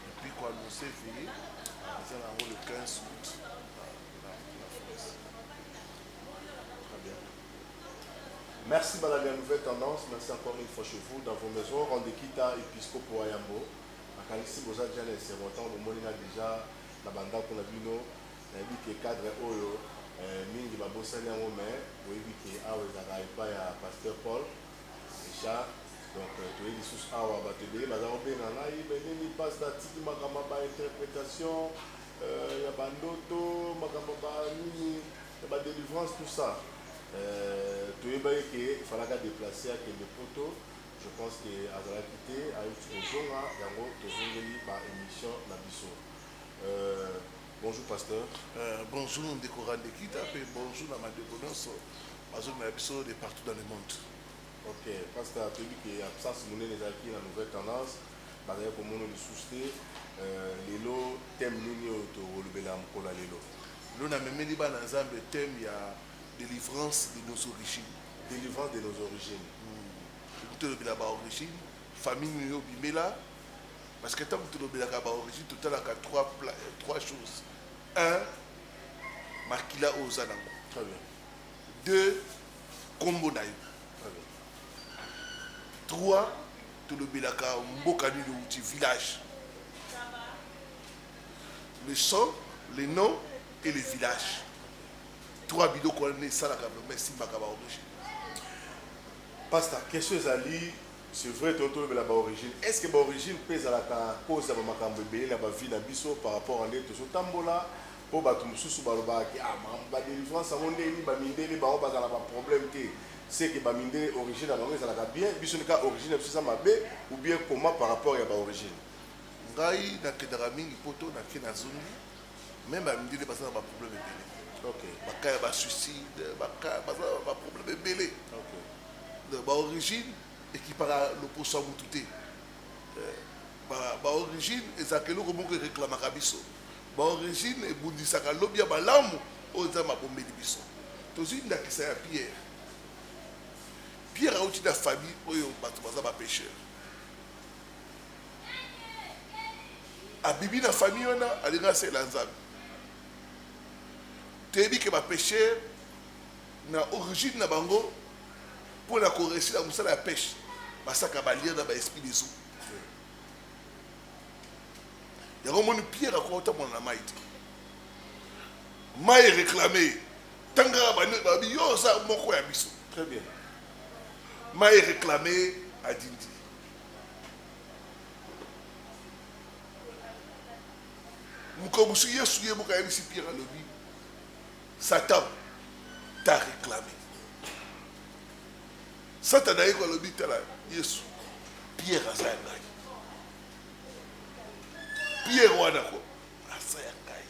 Et puis quoi, annoncer veillée eza na yango le 15 août na France. Très bien. Merci balandi ya Nouvelle Tendance, merci encore une fois chez vous dans vos maisons. Randekita Episcopo Ayambo. Nakanisi boza déjà na esengo ntango bomoni nga déjà na bandako na bino. Nayebi ke cadre oyo mingi babosani yango, mais boyebi ke awa ezalaka epai ya pasteur Paul Richard. Donc toyebi lisusu awa bato ebele baza kobenga ngai, mais nini pasteur atiki makambo ya bainterprétation ya bandoto, makambo ya banini ya badélivrance, tout ça. Toyebaki ke efalaka déplacer akende poto. Je pense que azalaki te, ayuti kozonga, yango tozongeli ba émission na biso. Bonjour pasteur. Bonjour ndeko Randekita, mpe bonjour na bandeko nyonso bazongela biso de partout dans le monde. Ok pasteur, toyebi ke absence monene ezalaki na Nouvelle Tendance, bazalaki komona lisusu te. Lelo thème nini oyo tokolobela mokolo ya lelo? Lelo namemeli bana Nzambe thème ya délivrance de nos origines. Délivrance de nos origines. Tolobela baorigine, famille nini obimela, parce que ntango tolobelaka baorigine, totalaka trois choses. Un, makila oyo oza nango. Très bien. Deux, nkombo na yo. Très bien. Trois, tolobelaka mboka nini outi, village. Le sang, le nom et le village. Trois biloko wana nde esalaka vraiment, esimbaka baorigine. Pasteur, question ezali, c'est vrai, tolobela baorigine. Est ce que baorigine mpe ezalaka cause ya bamakambo ebele na bavie na biso par rapport a nde tozotambola? Mpo bato mosusu balobaka ke ah, badélivrance yango ndeni bamindele bango bazala baproblème te, c'est que bamindele origine na bango ezalaka bien, biso nika origine na biso eza mabe, ou bien comment par rapport ya baorigine? Ngai nakendaka mingi poto, nake nazongi, même bamindele baza na baproblème ebele. Baka ya basuicide, baka baza na baproblème ebele. Donc baorigine ekipaka loposo ya mutu te. Baorigine ezalaka eloko moko ereklamaka biso. Baorigine ebundisaka lobi ya malamu oyo Nzambe abombeli biso. Tozwi ndakisa ya Pierre. Pierre auti na famille oyo bato baza bapêcheur. Abibi na famille wana, alingi asalela Nzambe. Toyebi ke bapêcheur na origine na bango, mpona koréussir na mosala ya pêche, basaka balien na baesprit des eaux. Yango moni Pierre akoka kotambola na mai te. Mai réclame ntango kaka babi yo oza moko ya biso. Très bien. Mai réclame, adindi. Mokolo mosusu Yesu ye moko ayebisi Pierre, alobi: "Satan t'a réclamé." Satan aye ko alobi: "Tala Yesu, Pierre aza ya ngai. Pierre wana ko aza ya ngai,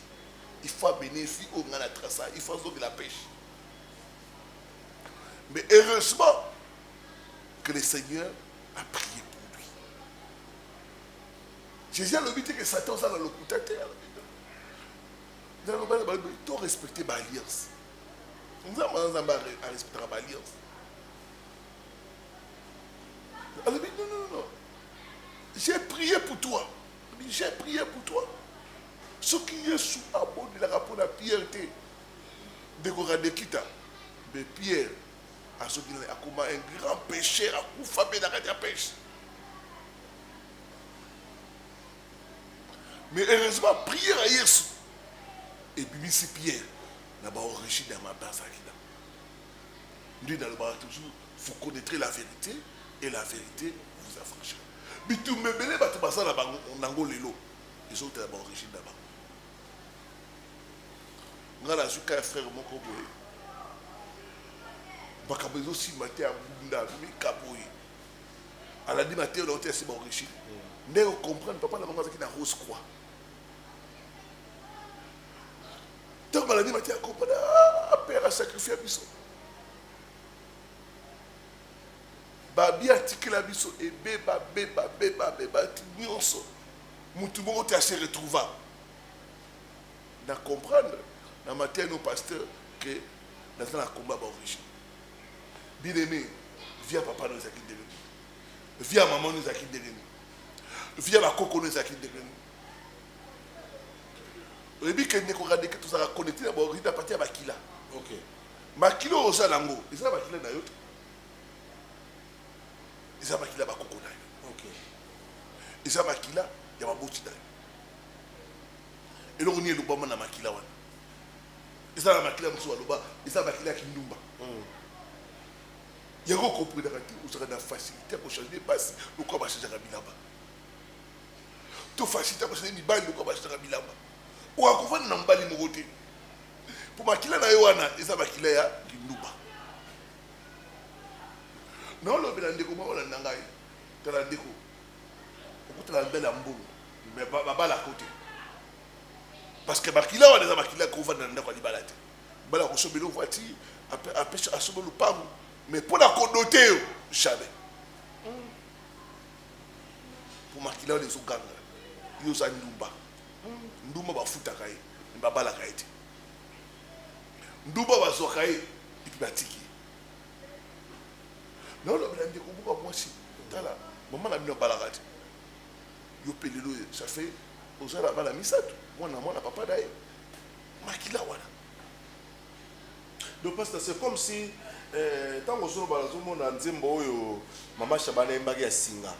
il faut abénéficie oyo ngai na traça, il faut azongela pêche." Mais heureusement que le Seigneur a prié pour lui. Jésus alobi te ke Satan oza na lokuta te. Alobi naloba to respecte baalliance. Nzambe aza Nzambe, arespectaka baalliance. prié pour toi. J'ai prié pour toi. Soki Yesu abondelaka mpo na Pierre te, ndeko Radekita, mais Pierre azoki nani akoma un grand pêcheur, akufa mpe na kati ya pêche. Mais heureusement prière ya Yesu ebimisi Pierre na ba origine ya mabe azalaki na. Nde nalobaka toujours, vous connaîtrez la vérité et la vérité vous affranchira. Bitumba ebele bato baza na bango nango lelo ezouta na ba origine na bango. Nga nazwi ka ya frère moko boye, makambo ezosimba te, abunda mika boye, alandi mateyo na yo te, asi ba origine ndenge comprendre papa na bango azalaki na rose croix. Ntango balandi mateyo, comprendre, ah, père asacrifie biso, babi atikela biso ebeba beba beba beba nyonso, mutu moko te ase retrouva na comprendre na mateya no pasteur que naza na combat ba origine. Bien aimé, via papa no ezalaki ndenge nini, via mama no ezalaki ndenge nini, via bakoko no ezalaki ndenge nini. Oyebi ke ndeko Radeke, tozalaka connecté na ba origine à partir ya makila. Makila oyo oza nango eza makila na yo te, eza makila ya bakoko na yo. Eza makila ya baboti na yo. Eloko nini elobama na makila wana? Eza na makila mosusu baloba eza makila ya kindumba. Yango okomprenaka te, ozalaka na facilité ya kochange basi lokola bachangeaka bilamba, to facilité ya kochange mibali lokola bachangeaka bilamba. Oyo akovanda na mobali moko te, mpo makila na yo wana eza makila ya kindumba. Naolobela ndeko moko olanda ngai, tala ndeko, okutana na mibali ya mbongo mais babalaka te, parce que makila wana eza makila kovanda na ndako ya libala te. Mobali akosombela voiture, apesa, asomba lupango, mais mpo na kodote yo, jamais. Mpo makila wana ezoganga, yo oza ndumba. Ndumba bafutaka ye, mais babalaka ye te. Ndumba bazwaka ye epi batiki ye. Naolobela ndeko moko ya mwasi, tala, mama na bino abalaka te, yo mpe lelo ça fait oza na bana misato, mwana mwana papa na ye, makila wana. Donc pasteur, c'est comme si ntango ozoloba, nazomona nzembo oyo mama Shabana ayembaki ya singa.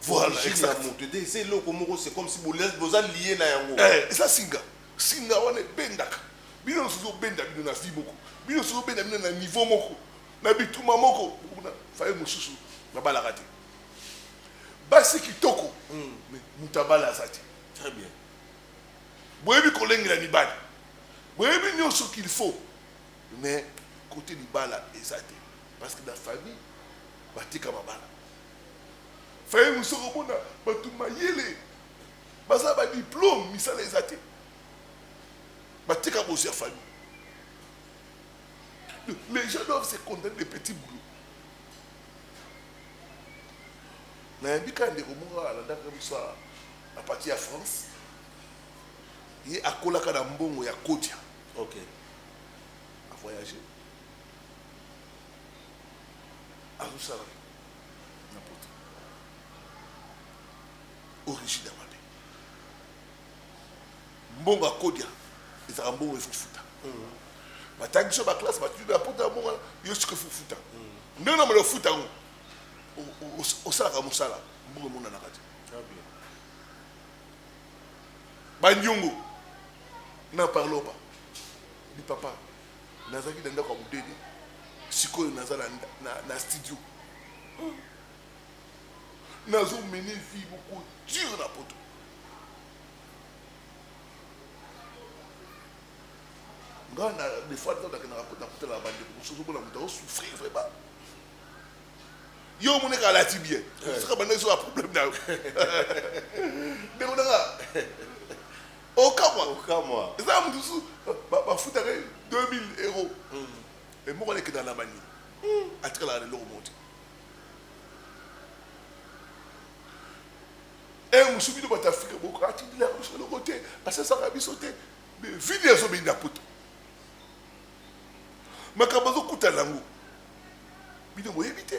Voilà, Origine exact. ya moto ete eza eloko moko, c'est comme si boza lié na yango. Eza singa, singa wana ebendaka bino nyonso, ezobenda bino na vie moko, bino nyonso ezobenda bino na niveau moko, na bituma moko. Bokomona faye mosusu babalaka te, basi kitoko, mais moto abala aza te. Très bien. Boyebi kolengela mibali, boyebi nyonso qu'il faut, mais côté libala eza te, parce que na famille batika mabala. Faye mosusu okomona bato mayele baza ba diplôme, misala eza te, batika bozwi ya famille. Les gens doivent se contenter de petits boulots. Nayambi kaka ndeko moko alandaka biso à partir ya France, ye akolaka na mbongo ya kodia. Avoyage, azosala na poto, origine ya mabe. Mbongo ya kodia ezalaka mbongo efofuta. Batangi so baklasse, batudi na poto ya mbongo wana, yo sikoyo efofuta. Ndenge na mona ofuta yango, osalaka mosala, mbongo emonanaka te. Très bien. Banyongo na parlons pas. Di papa, nazalaki na ndako ya modede, sikoyo naza na studio, nazomene vie moko dure na poto. Nga na des fois ntango nakendaka poto, nakutana bandeko mosusu, ozomona moto azosouffrir vraiment. Yo omoneka alati bien, soki abandaki soka problème na yo, ndeko nanga, okamwa. Okamwa. Eza moto mosusu bafutaka ye 2000 euros, e moko alekendaka na banini, atikalaka na eloko moko te. E mosusu, bino bato Afrika boko atindelaka biso eloko te, asasaka biso te, mais vini azobenda poto, makambo azokutana yango bino boyebi te.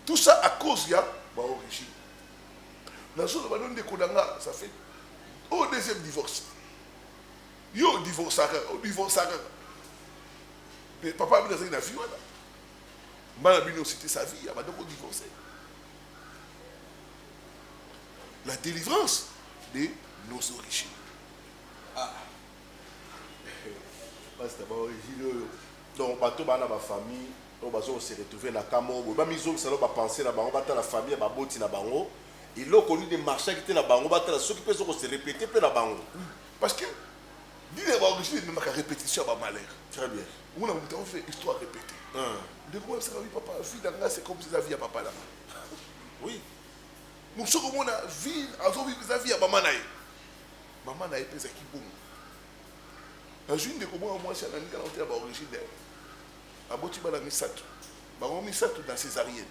Tout ça à cause ya baorigine. Nazoloba no ndeko na nga, ça fait au deuxième divorce. Yo divorçaka, odivorçaka. Mais papa bino azalaki na vie wana. Bana bino c'était sa vie, abanda ko divorcer. La délivrance de nos origines. Ah. Pasteur, ba origine oyo. Donc bato bana ba famille oyo bazo ko se retrouver na cas moko boye bamizongisa no ba pensee na bango batala famille ya baboti na bango eloko nini emarchaki te na bango batala soki mpe ezo ko se répéter mpe na bango. Parce que nini ya ba origine ememaka répétition ya ba malheur. Très bien. Omona moto yango fait histoire répétée. Ndeko moko ayebisaka oui papa vie na nga c'est comme si eza vie ya papa na nga. Oui. Mosusu okomona vie azo vivre eza vie ya mama na ye. Mama na ye mpe ezalaki bongo. Nazwi ndeko moko ya mwasi alandi nga na hotel ya ba origine na ye. Aboti bana misatu. Bango misatu na cesarienne.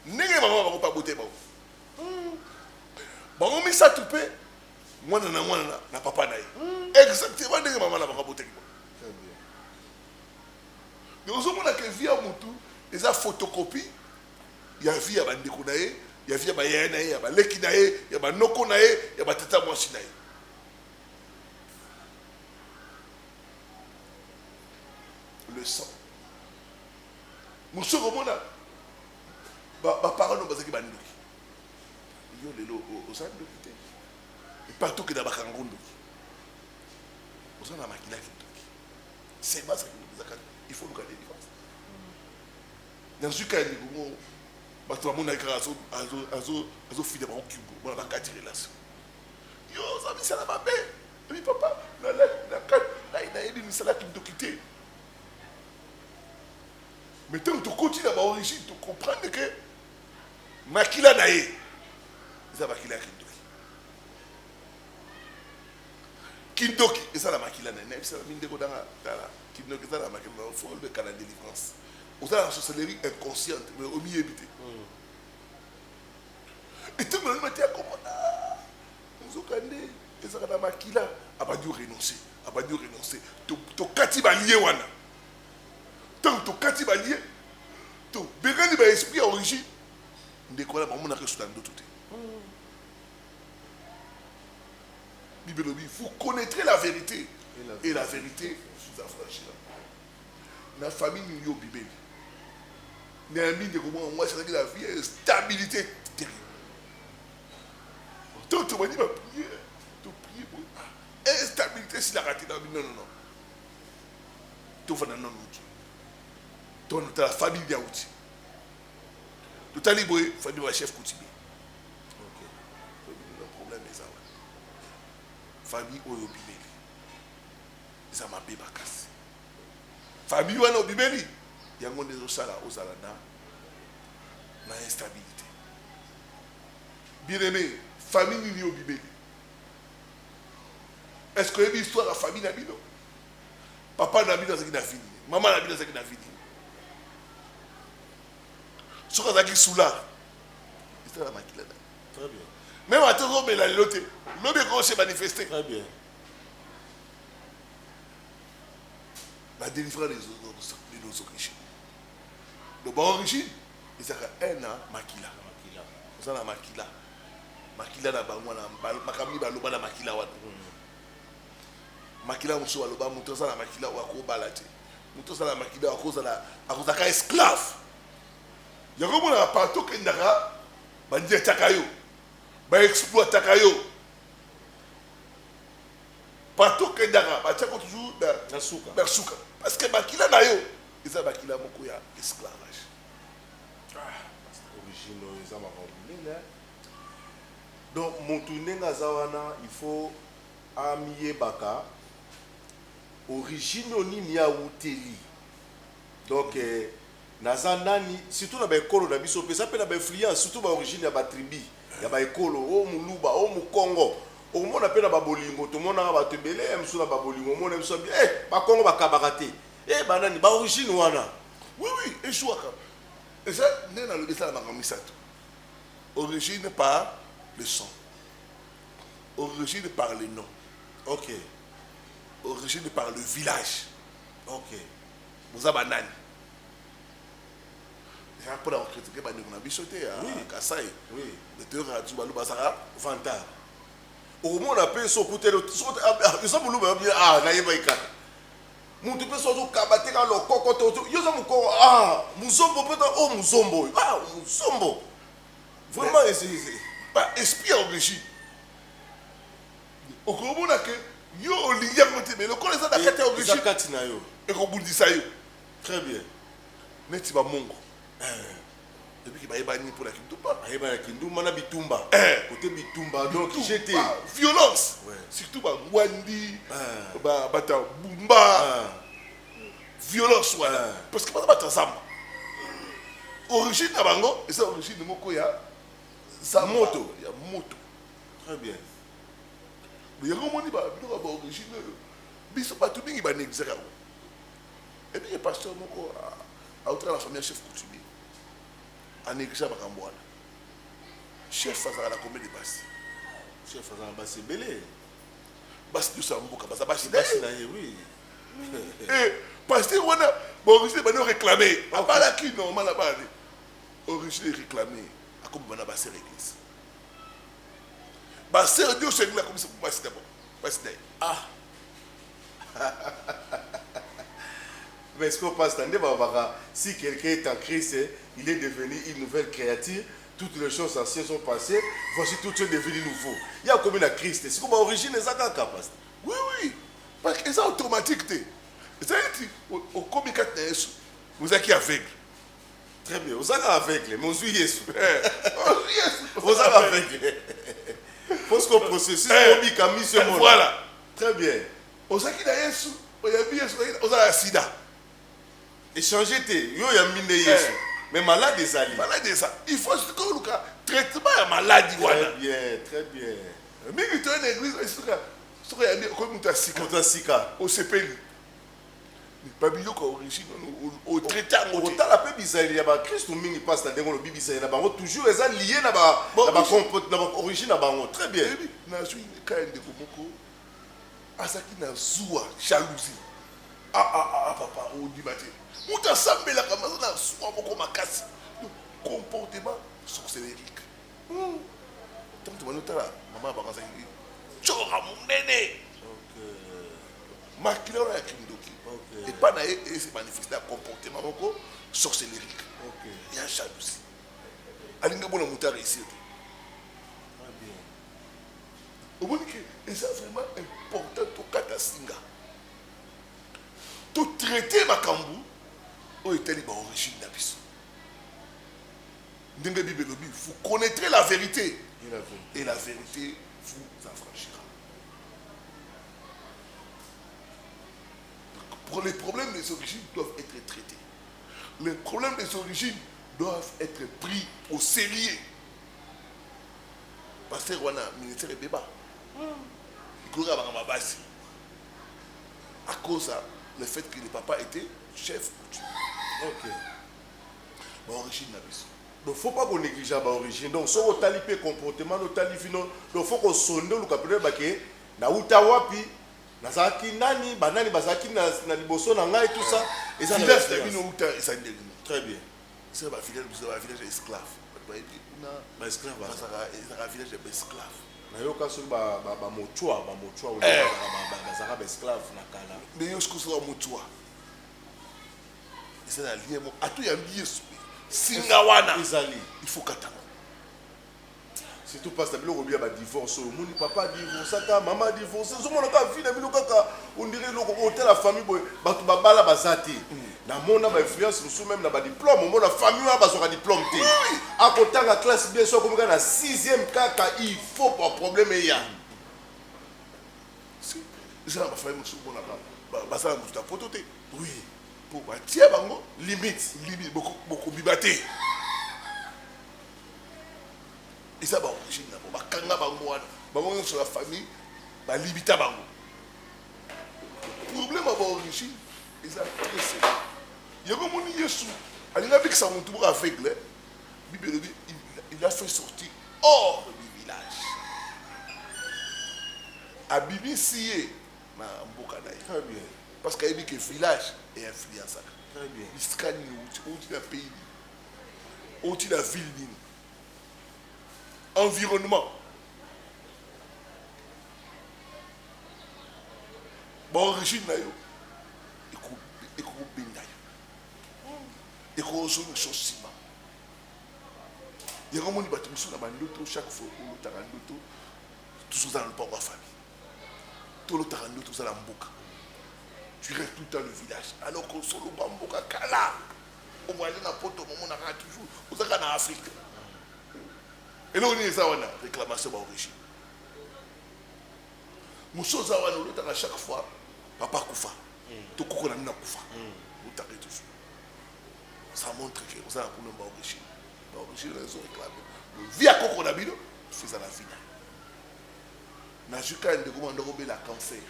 Ndenge mama na bango pe abotaki bango. Bango misatu pe mwana na mwana na, na papa na ye. Exactement ndenge mama na bango abotaki bango. Donc ozomona ke vie ya mutu eza photocopie ya vie ya bandeko na ye, ya vie ya bayaya na ye, ya baleki na ye, ya banoko na ye, ya batata mwasi na ye. Le sang. Mosusu okomona baparent no bazalaki bandoki. Yo lelo oza ndoki te. Epai tokenda bakanga ndoki. Oza na makila kindoki. Semence ya kindoki ezaka il faut luka délivrance. Nazwi kaka ndeko moko bato bamonaki kaka azofida bango kingo mpona bakati relation. Yo oza misala mabe. Ebi papa ngai nayebi misala ya kindoki te. Mais ntango tokoti na baorigine tocomprendre ke makila na ye eza makila ya kindoki. Kindoki eza na makila na ye. Nayebisa na mindeko nanga tala kindoki eza na makila na faut oleka na délivrance. Oza na sorcellerie inconsciente mais omiyebi te. Etango nalima te akomona nzoka nde ezalaka na makila abandi orenonce abandi orenonce tokati balie wana ntango tokati balie tobengani baesprit ya origine ndeko wana bamonaka esu na ndoto te. Bible elobi vous connaîtrez la vérité et la vérité vous affranchira. Na famille nini yo obimeli nayambi ndeko moko mwasi azalaki na vie ya stabilité terrible to tobandi ba prière to prier boye ah, instabilité esilaka te na non non non tofanda nano uti tofanda tala famille ya uti totali boye famille ba chef coutumier problème eza wana famille oyo obimeli eza mabe makasi famille wana obimeli yango nde ezosala ozala na na instabilité. Bien aimé, famille nini obimeli? Est-ce que oyebi histoire ya famille na bino? Papa na bino azalaki na vie nini? Mama na bino azalaki na vie nini? Soki azalaki soulard, ezala makila na. Très bien. Même ata ozomela lelo te, lobi ekoki se manifester. Très bien. La délivrance de nos origines. Donc, ba origine, ezalaka un na makila. Oza na makila. Makila na bango wana, makambo nini baloba na makila wana. Makila mosusu baloba moto aza na makila oyo akobala te. Moto aza na makila oyo akozala akozalaka esclave. Yango omonaka partout okendaka bandiataka yo, baexploitaka yo. Partout okendaka batiako toujours na suka. Na suka. Parce que makila na yo eza makila moko ya esclavage. Ah, origine oyo eza makambo minene. Donc motu ndenge aza wana il faut amiyebaka origine oyo nini awuteli. Donc eh, naza nani surtout na baekolo na biso mpe eza mpe na bainfluence surtout baorigine ya batribu ya baekolo o moluba o mokongo okomona mpe na babolingo tomonaka bato ebele ya mosusu na babolingo omona biso abi eh, bakongo bakabaka te eh, banani baorigine wana. Oui oui ejouaka eza nde nalobi eza na makambo misato. Origine par le sang, origine par le nom, ok, origine par le village. Ok. Boza banani? Eza mpona kokritike bandeko na biso te ya Kasai. Toyokaka tu baluba bazalaka vantard. Okomona mpe so okuteli eza moluba, ah, nayebaki kaka mutu mpe so azokaba te kaka lokoko to yo oza mokoko, ah, muzombo mpe o muzombo oyo, ah, muzombo vraiment. Ba esprit ya origine, okomona ke yo olingi yango te, mais lokola eza na kati ya eza origine, kati na yo, ekobundisa yo. Très bien. Neti bamongo ebiki, bayebani mpona kindumba. Bayeba kindumba na bitumba, kote bitumba, donc jete violence, surtout bangwandi, bato ya Bumba, violence wana, parce que baza bato ya zamba. Origine na bango eza origine moko ya zamba, Moto. ya moto. Très bien. Yango omoni biloko ya baorigine oyo, biso bato mingi banégligeaka yango. Ebiki pasteur moko autaka na famille ya chef coutumier, anégligea makambo wana. Chef azalaka na combien de basi? Chef aza na basi ebele. Basi nyonso ya mboka baza basi na basi ye. Na ye, oui. Pasteur wana, baorigine bandi réclame. Abalaki normal, abala, origine réclame, akomi bana basœur église, basœur nyonso église akomisa basi na bango, basi na ye. Ah, mais est-ce que pasteur, nde balobaka, si quelqu'un est en Christ, il est devenu une nouvelle créature, toutes les choses anciennes sont passées, voici tout est devenu nouveau. Ya komi na Christ, siko baorigine eza kaka, pasteur? Oui, parce que eza automatique te. Eza neti okomi kati na Yesu, ozalaki aveugle. Très bien, ozaka aveugle, mais ozwi Yesu. Ozwi Yesu. Ozaka aveugle, parce que processus obika miso emona. Voilà. Très bien. Ozalaki na Yesu, oyebi Yesu, ozala ya sida. Échange te, yo oyambi nde Yesu, mais malade ezali. Maladi eza, il faut sikoyo oluka traitement ya maladi wana. Très bien, très bien. Mingi toye na église, soki soki oyambi, okomi moto ya sika. Moto ya sika. Osepeli, babiloko ya origine otraite yango te. Otala mpe bizaleli ya bakristu mingi, mpasi na ndenge olobi, bizaleli na bango toujours eza lié na baorigine na bango. Très bien. Oyebi, nazwi ka ya ndeko moko azalaki na zuwa, jalousie. Ah, ah, ah, papa, ondima te, moto asambelaka maza na zuwa moko makasi. Donc, comportement sorcellerique. Ntango tobandi otala mama ya bango, azalaki tshora monene, makila wana ya kindoki epa na ye ese manifeste ya comportement moko sorcellerique ya jalousie. Alingi bona moto aréussir te. Très bien. Omoni ke eza vraiment important tokata singa, totraite makambo oyo etali baorigine na biso. Ndenge Bible elobi: "Vous connaîtrez la vérité Et la vérité. Et la vérité vous affranchira." Pour les problèmes des origines doivent être traités, les problèmes des origines doivent être pris au sérieux. Pasteur wana, ministère ebeba ikoyoka makambo ya basi à cause ya le fait que le papa était chef coutumier. Baorigine na biso. Donc faut pas konégliger baorigine. Donc soki otali mpe comportement no, otali vino, donc faut kosonde, oluka mpe oyeba ke nauta wapi, nazalaki nani, banani bazalaki na liboso na ngai, tout ça eza na village na influence. Bino uta eza ndenge nini? Très bien. Eza bavillage mosusu, bavillage ya esclave. Bato bayebi kuna. Baesclave baza. Bazalaka, ezalaka village ya baesclave. Nayoka soki bamochwa bazalaka baesclave na kala. Mais yo soki ozalaka mochwa, eza na lien moko ato yambi Yesu, singa wana ezali. Il faut katanga. Surtout pasteur, biloko bia badivorce oyo omoni, papa divorçaka, mama divorce, ozomona kaka vie na bino kaka ondire eloko otala famille boye, bato babala baza te. Namona bainfluence mosusu même na badiplôme. Omona famille wana bazwaka diplôme te, akotanga classe bien, so akomi kaka na sixième kaka, il faut baproblème eya. Si eza na bafamille mosusu, omonaka bazala moto na poto te mpo batia bango limite. Limite, bokobima te. Eza baorigine na bango, bakanga bango wana, bango nyonso ya famille balimita bango. Problème ya baorigine eza très sérieux. Yango omoni, Yesu alingi abikisa motu moko aveugle, Bible elobi il a fait sortir hors du village, abimisi ye na mboka na ye. Très bien. Parce que ayebi ke village einfluençaka. Très bien. Bisika nini outi, outi na pays nini. Outi na ville nini? Environnement. Ba origine na yo ekobenda yo. Ekozongisa nsima. Yango moni bato mosusu na bandoto, chaque fois olotaka ndoto toujours oza na lopango ya famille, to olotaka ndoto oza na mboka, tu rêves tout le temps le village, alors que osoloba mboka kala, ovoyage na poto, omonaka toujours ozaka na Afrique. Eloko nini eza wana? Réclamation ba origine. Mosusu oza wana, olotaka chaque fois papa akufa to koko na bino akufa, otaka toujours. Ça montre que oza na problème ba origine. Ba origine ezo réclame vie ya koko na bino, eza na vie na yo. Nazwi kaka ndeko moko ndako obela cancer,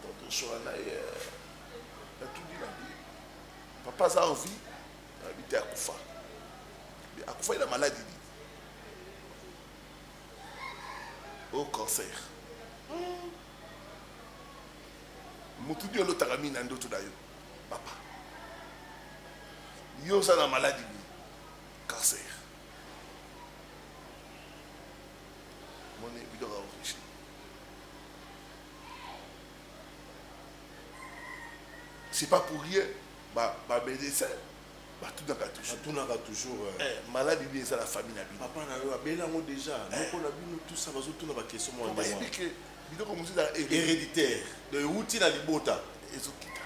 donc tosola na ye, natuni na ye, papa aza en vie? Nayebi te, akufa. Akufaki na maladi nini? O cancer. Motu nini olotaka mingi na ndoto na yo? Papa. Yo oza na maladi nini? Cancer. Moni biloko ya origine. C'est pas pour rien ba ba médecin batunaka toujours. Batunaka toujours. Eh, maladi nini eza na famille na bino? Papa na yo abeli yango déjà. Noko na bino, tout ça, bazotuna ba question mwa. Bayebi ke biloko mosusu ezala héréditaire. Donc euti na libota. Ezokita.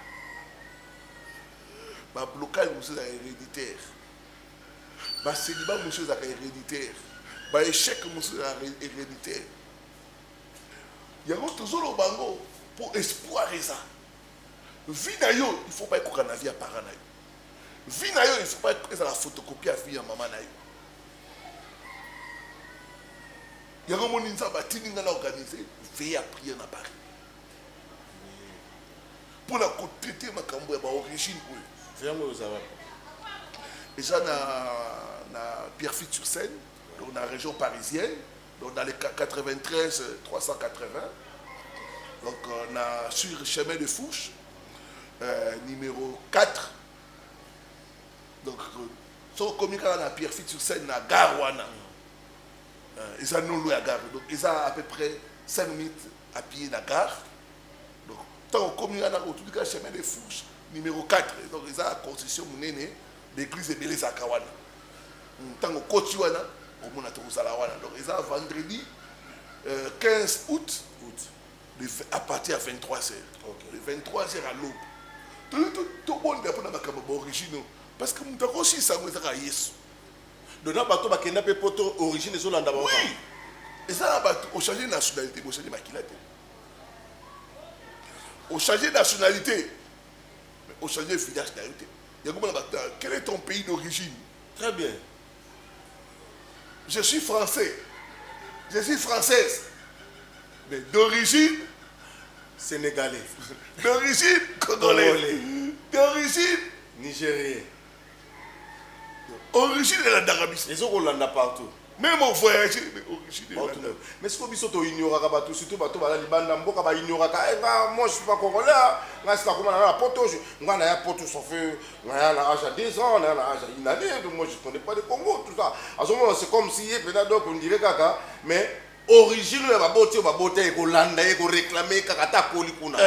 Ba blocage mosusu ezala héréditaire. Ba célibat mosusu ezalaka héréditaire. Ba échec mosusu ezalaka héréditaire. Yango tozoloba yango mpo espoir eza. Vie na yo, il faut pas ekoka na vie ya parent na yo. Vie na yo, il faut pas ezala photocopie ya vie ya mama na yo. Yango moni Nzambe atindi ngai na organise veille ya prière na Paris mpona kotraite makambo ya baorigine oyo. Yango oyo eza wapi? Eza na Pierrefitte sur Seine, donc na région parisienne, donc dans les 93 380, donc na sur chemin de Fouche, numéro 4. Donc soki okomi kaka na Pierrefitte sur Seine na gare wana, eza nolo ya gare, donc eza à peu près 5 minutes à pied na gare. Donc ntango okomi wana, otuli kaka chemin de Fouche numéro 4, donc eza concession monene, l'église ebele ezalaka wana. Ntango okoti wana, omona tokozala wana. Donc eza vendredi 15 août, à partir ya 23 heures. Le 23 heures à l'aube, toyi tobondela mpona makambo ya baorigine, parce que moto akosilisa yango ezaka Yesu. Donc na bato bakenda mpe poto, origine ezolanda bango. Oui, eza na bato ochange nationalité, bochange makila te. Ochange nationalité, mais ochange village na yo te. Yango mona bato, quel est ton pays d'origine? Très bien. Je suis français, je suis française, mais d'origine sénégalais, d'origine congolaise, d'origine nigérien. Origine elandaka biso. Ezokolanda partout. Même en voyage, mais origine elanda. Mais sikoyo biso toignoraka bato, surtout bato baza libanda mboka, baignoraka. Eh, nga, moi je suis pas congolais, nga sika koma na poto, nga na ya poto, ça fait nga ya na âge ya 2 ans, na ya na âge ya une année, donc moi je connais pas le Congo, tout ça. Azomona, c'est comme si ye mpena, donc on dirait kaka, mais origine oyo ya baboti oyo babota ekolanda ye, ekoréclame kaka ata akoli kuna.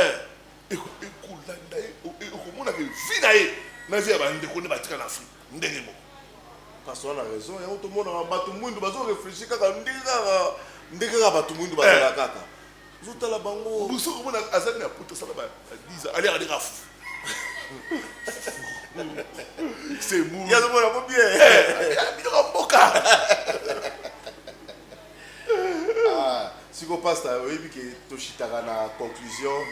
Ekolanda ye, okomonaka vie na ye na vie ya bandeko nde batika na Afrique ndenge moko. Parce wana raison yango tomonaka bato mwindu bazoréfléchir kaka ndenge kaka ndenge kaka bato mwindu bazala kaka, ozotala bango. Mosu okomona azali na poto, asala ba 10 ans, aliaka ndenge afufu, c'est mou. Ye azomona ngo bien. Biloko ya mboka. Siko pasteur, oyebi ke toshitaka na conclusion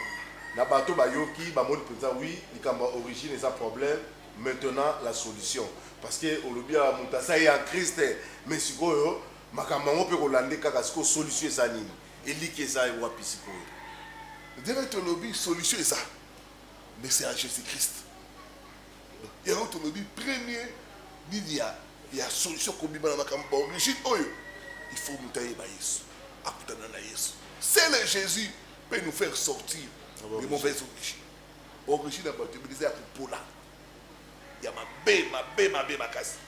na bato bayoki, bamoni mpenza, oui, likambo ya origine eza problème. Maintenant la solution, parce que olobi ya moto aza ye en Christ, mais sikoyo makambo yango mpe kolande kaka. Sikoyo solution eza nini? Eliki eza wapi sikoyo? Ndenge tolobi, solution eza, mais c'est en Jésus Christ. Yango tolobi premier nini ya solution kobima na makambo baorigine oyo, il faut moto ayeba Yesu, akutana na Yesu. C'est le Jésus peut nous faire sortir de mauvaises origines. Origine ya bato ebele eza ya kopola. ya mabe mabe mabe makasi.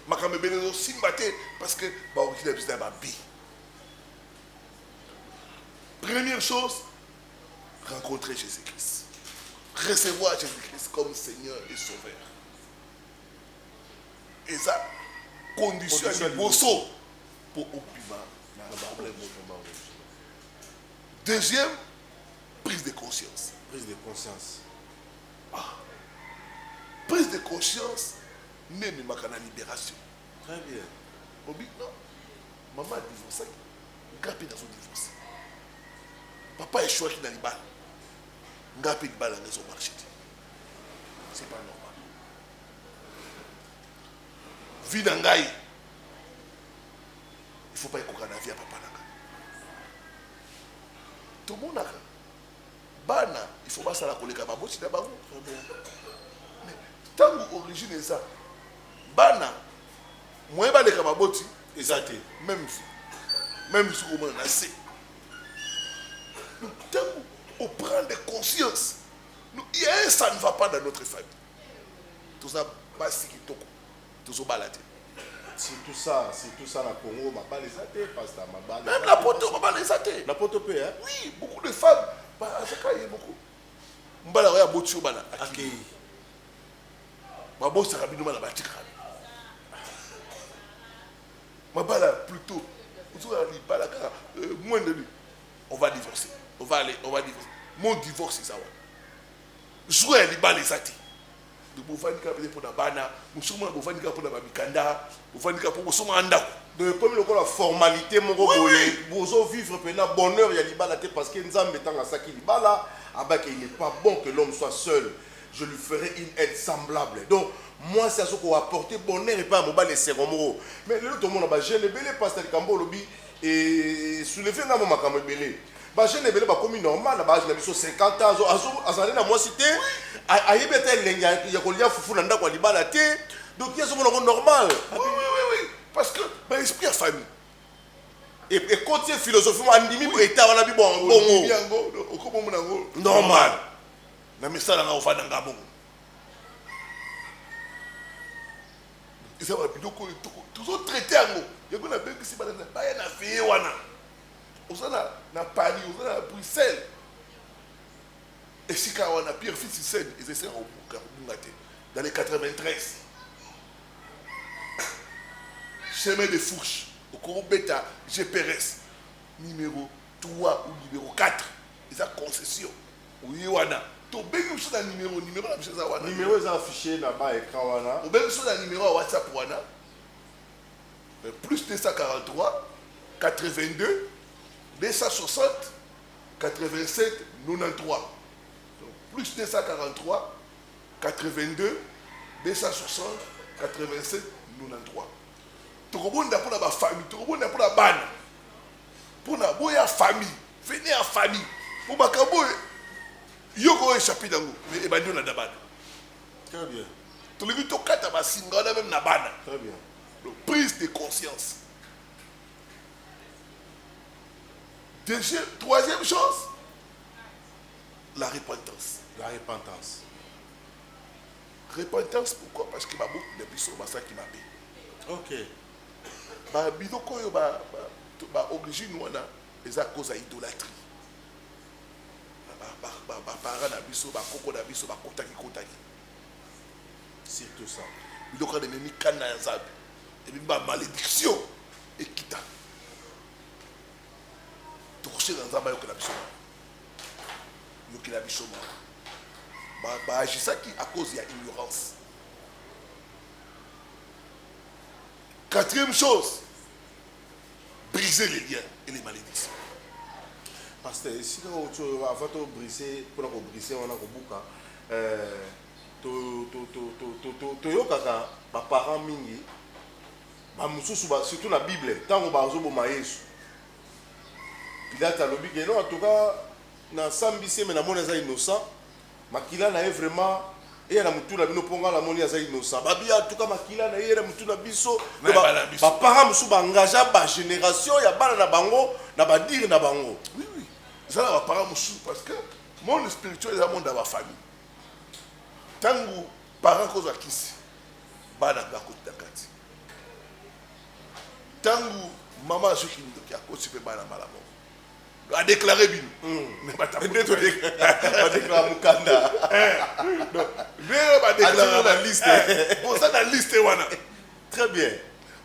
Makambo ebele ezosimba te parce que baorigine na biso ya mabe. Première chose, rencontrer Jésus-Christ, recevoir Jésus-Christ comme Seigneur et Sauveur. Eza condition ya liboso mpo obima na problème. Deuxième, prise de conscience. Prise de conscience. Ah. Prise de conscience nde ememaka na libération. Très bien. Obi non, mama adivorcaki, nga mpe nazo divorce. Papa eshwaki na libala, nga mpe libala nga ezomarche te. C'est pas normal. Vie na ngai, il faut pas ekoka na vie ya papa na ngai. Tomonaka bana, il faut basala koleka baboti na bango. Mais ntango origine eza bana moyen baleka baboti eza te. Même vie, même soki omona na se. Donc ntango oprendre conscience, il y a un, ça ne va pas dans notre famille. Toza basi kitoko, tozobala te. Surtout ça na Congo, mabala eza te, pasteur, mabala. Même na poto, mabala eza te. Na poto mpe, hein? Oui, beaucoup de femmes azaka ye moko, mbala oyo aboti yo bana, akei. Babosaka bino bana, batikaka mabala plutôt ozoka libala kaka moins de lui, on va divorcer, on va aller, on va divorcer. Mon divorce eza wana, jour ya libala eza te. Donc bovandi kaka pete mpona bana mosusu, mona bovandi kaka mpona bamikanda, bovandi kaka mpo bosomaka ndako. Donc ekomi lokola formalité moko boye, bozovivre mpena bonheur ya libala te, parce que Nzambe, ntango asaki libala, abaki: "Il n'est pas bon que l'homme soit seul, je lui ferai une aide semblable." Donc mwasi azo koapporter bonheur epai ya mobali, esengo moko. Mais lelo tomona bajeune ebele, pasteur, likambo olobi esoulever nga mo makambo ebele. Bajeune ebele bakomi normal na baage na biso, 50 ans, azali na mwasi te, ayebi ata elengi ya kolia fufu na ndako ya libala te. Donc ye azomona ngo normal. Oui, parce que baesprit ya famille ekoti ye philosophie mo andimi eta wana bi bongo. Yango okomomona yango normal. Na misala nga, ofanda nga bongo, eza ba biloko oyo tozotraiter yango. Yango nabengisi bana baya na veillée wana. Oza na Paris, oza na Bruxelles, esika wana Pierre Fils Sene eza esika kobunga te, dans les 93 chemin de Fourche. Okobeta GPRS numéro 3 ou numéro 4, eza concession oye wana. Tobengi biso na numéro na biso eza wana. Numéro eza affiché na ba écran wana. Obengi biso na numéro ya WhatsApp wana, plus 243 82 260 87 93. Donc, plus 243 82 260 87 93. Tokobonda mpona bafamille, tokobonda mpona bana, mpona boya famille. Venez en famille, mpo makambo oyo yoko oyo échappe nango, mais ebandi olanda bana. Très bien. Tolingi tokata basinga wana même na bana. Très bien. Donc, prise de conscience. Deuxième, troisième chose, la repentance. La repentance. Repentance, pourquoi? Parce que baboti na biso basalaki mabe. Babiloko oyo baorigine wana eza cause ya idolâtrie. Baparent na biso, bakoko na biso bakotaki kotaki. Surtout ça. Biloko wana ememi kanda ya Nzambe, ememi bamalédiction ekita. Tokosenga Nzambe ayokela biso mawa, yokela biso mawa. Baagisaki à cause ya ignorance. Quatrième chose, briser les liens et les malédictions. Pasteur, esika oyo, avant tobrise, mpona kobrise wana, kobuka, toyokaka baparent mingi bamosusu, surtout na Bible, ntango bazoboma Yesu, Pilate alobi ke non, en tout cas nasambisi ye, me namoni aza innocent, makila na ye vraiment eya na motu na bino, mpo nga namoni aza innocent. Babi, en tout cas makila na ye na motu na biso. Baparent mosusu baengagea bagénération ya bana na bango na badire na bango. Oui, eza na baparent mosusu, parce que monde spirituel eza monde ya bafamille. Ntango parent kozwa kisi, bana bakoti na kati. Ntango mama azwi kindoki, akoti mpe bana mbala moko. Adéclaré bino. Mais Nde badéclare mokanda. Ndenge badéclare Atie na liste. Boza na liste wana. Très bien.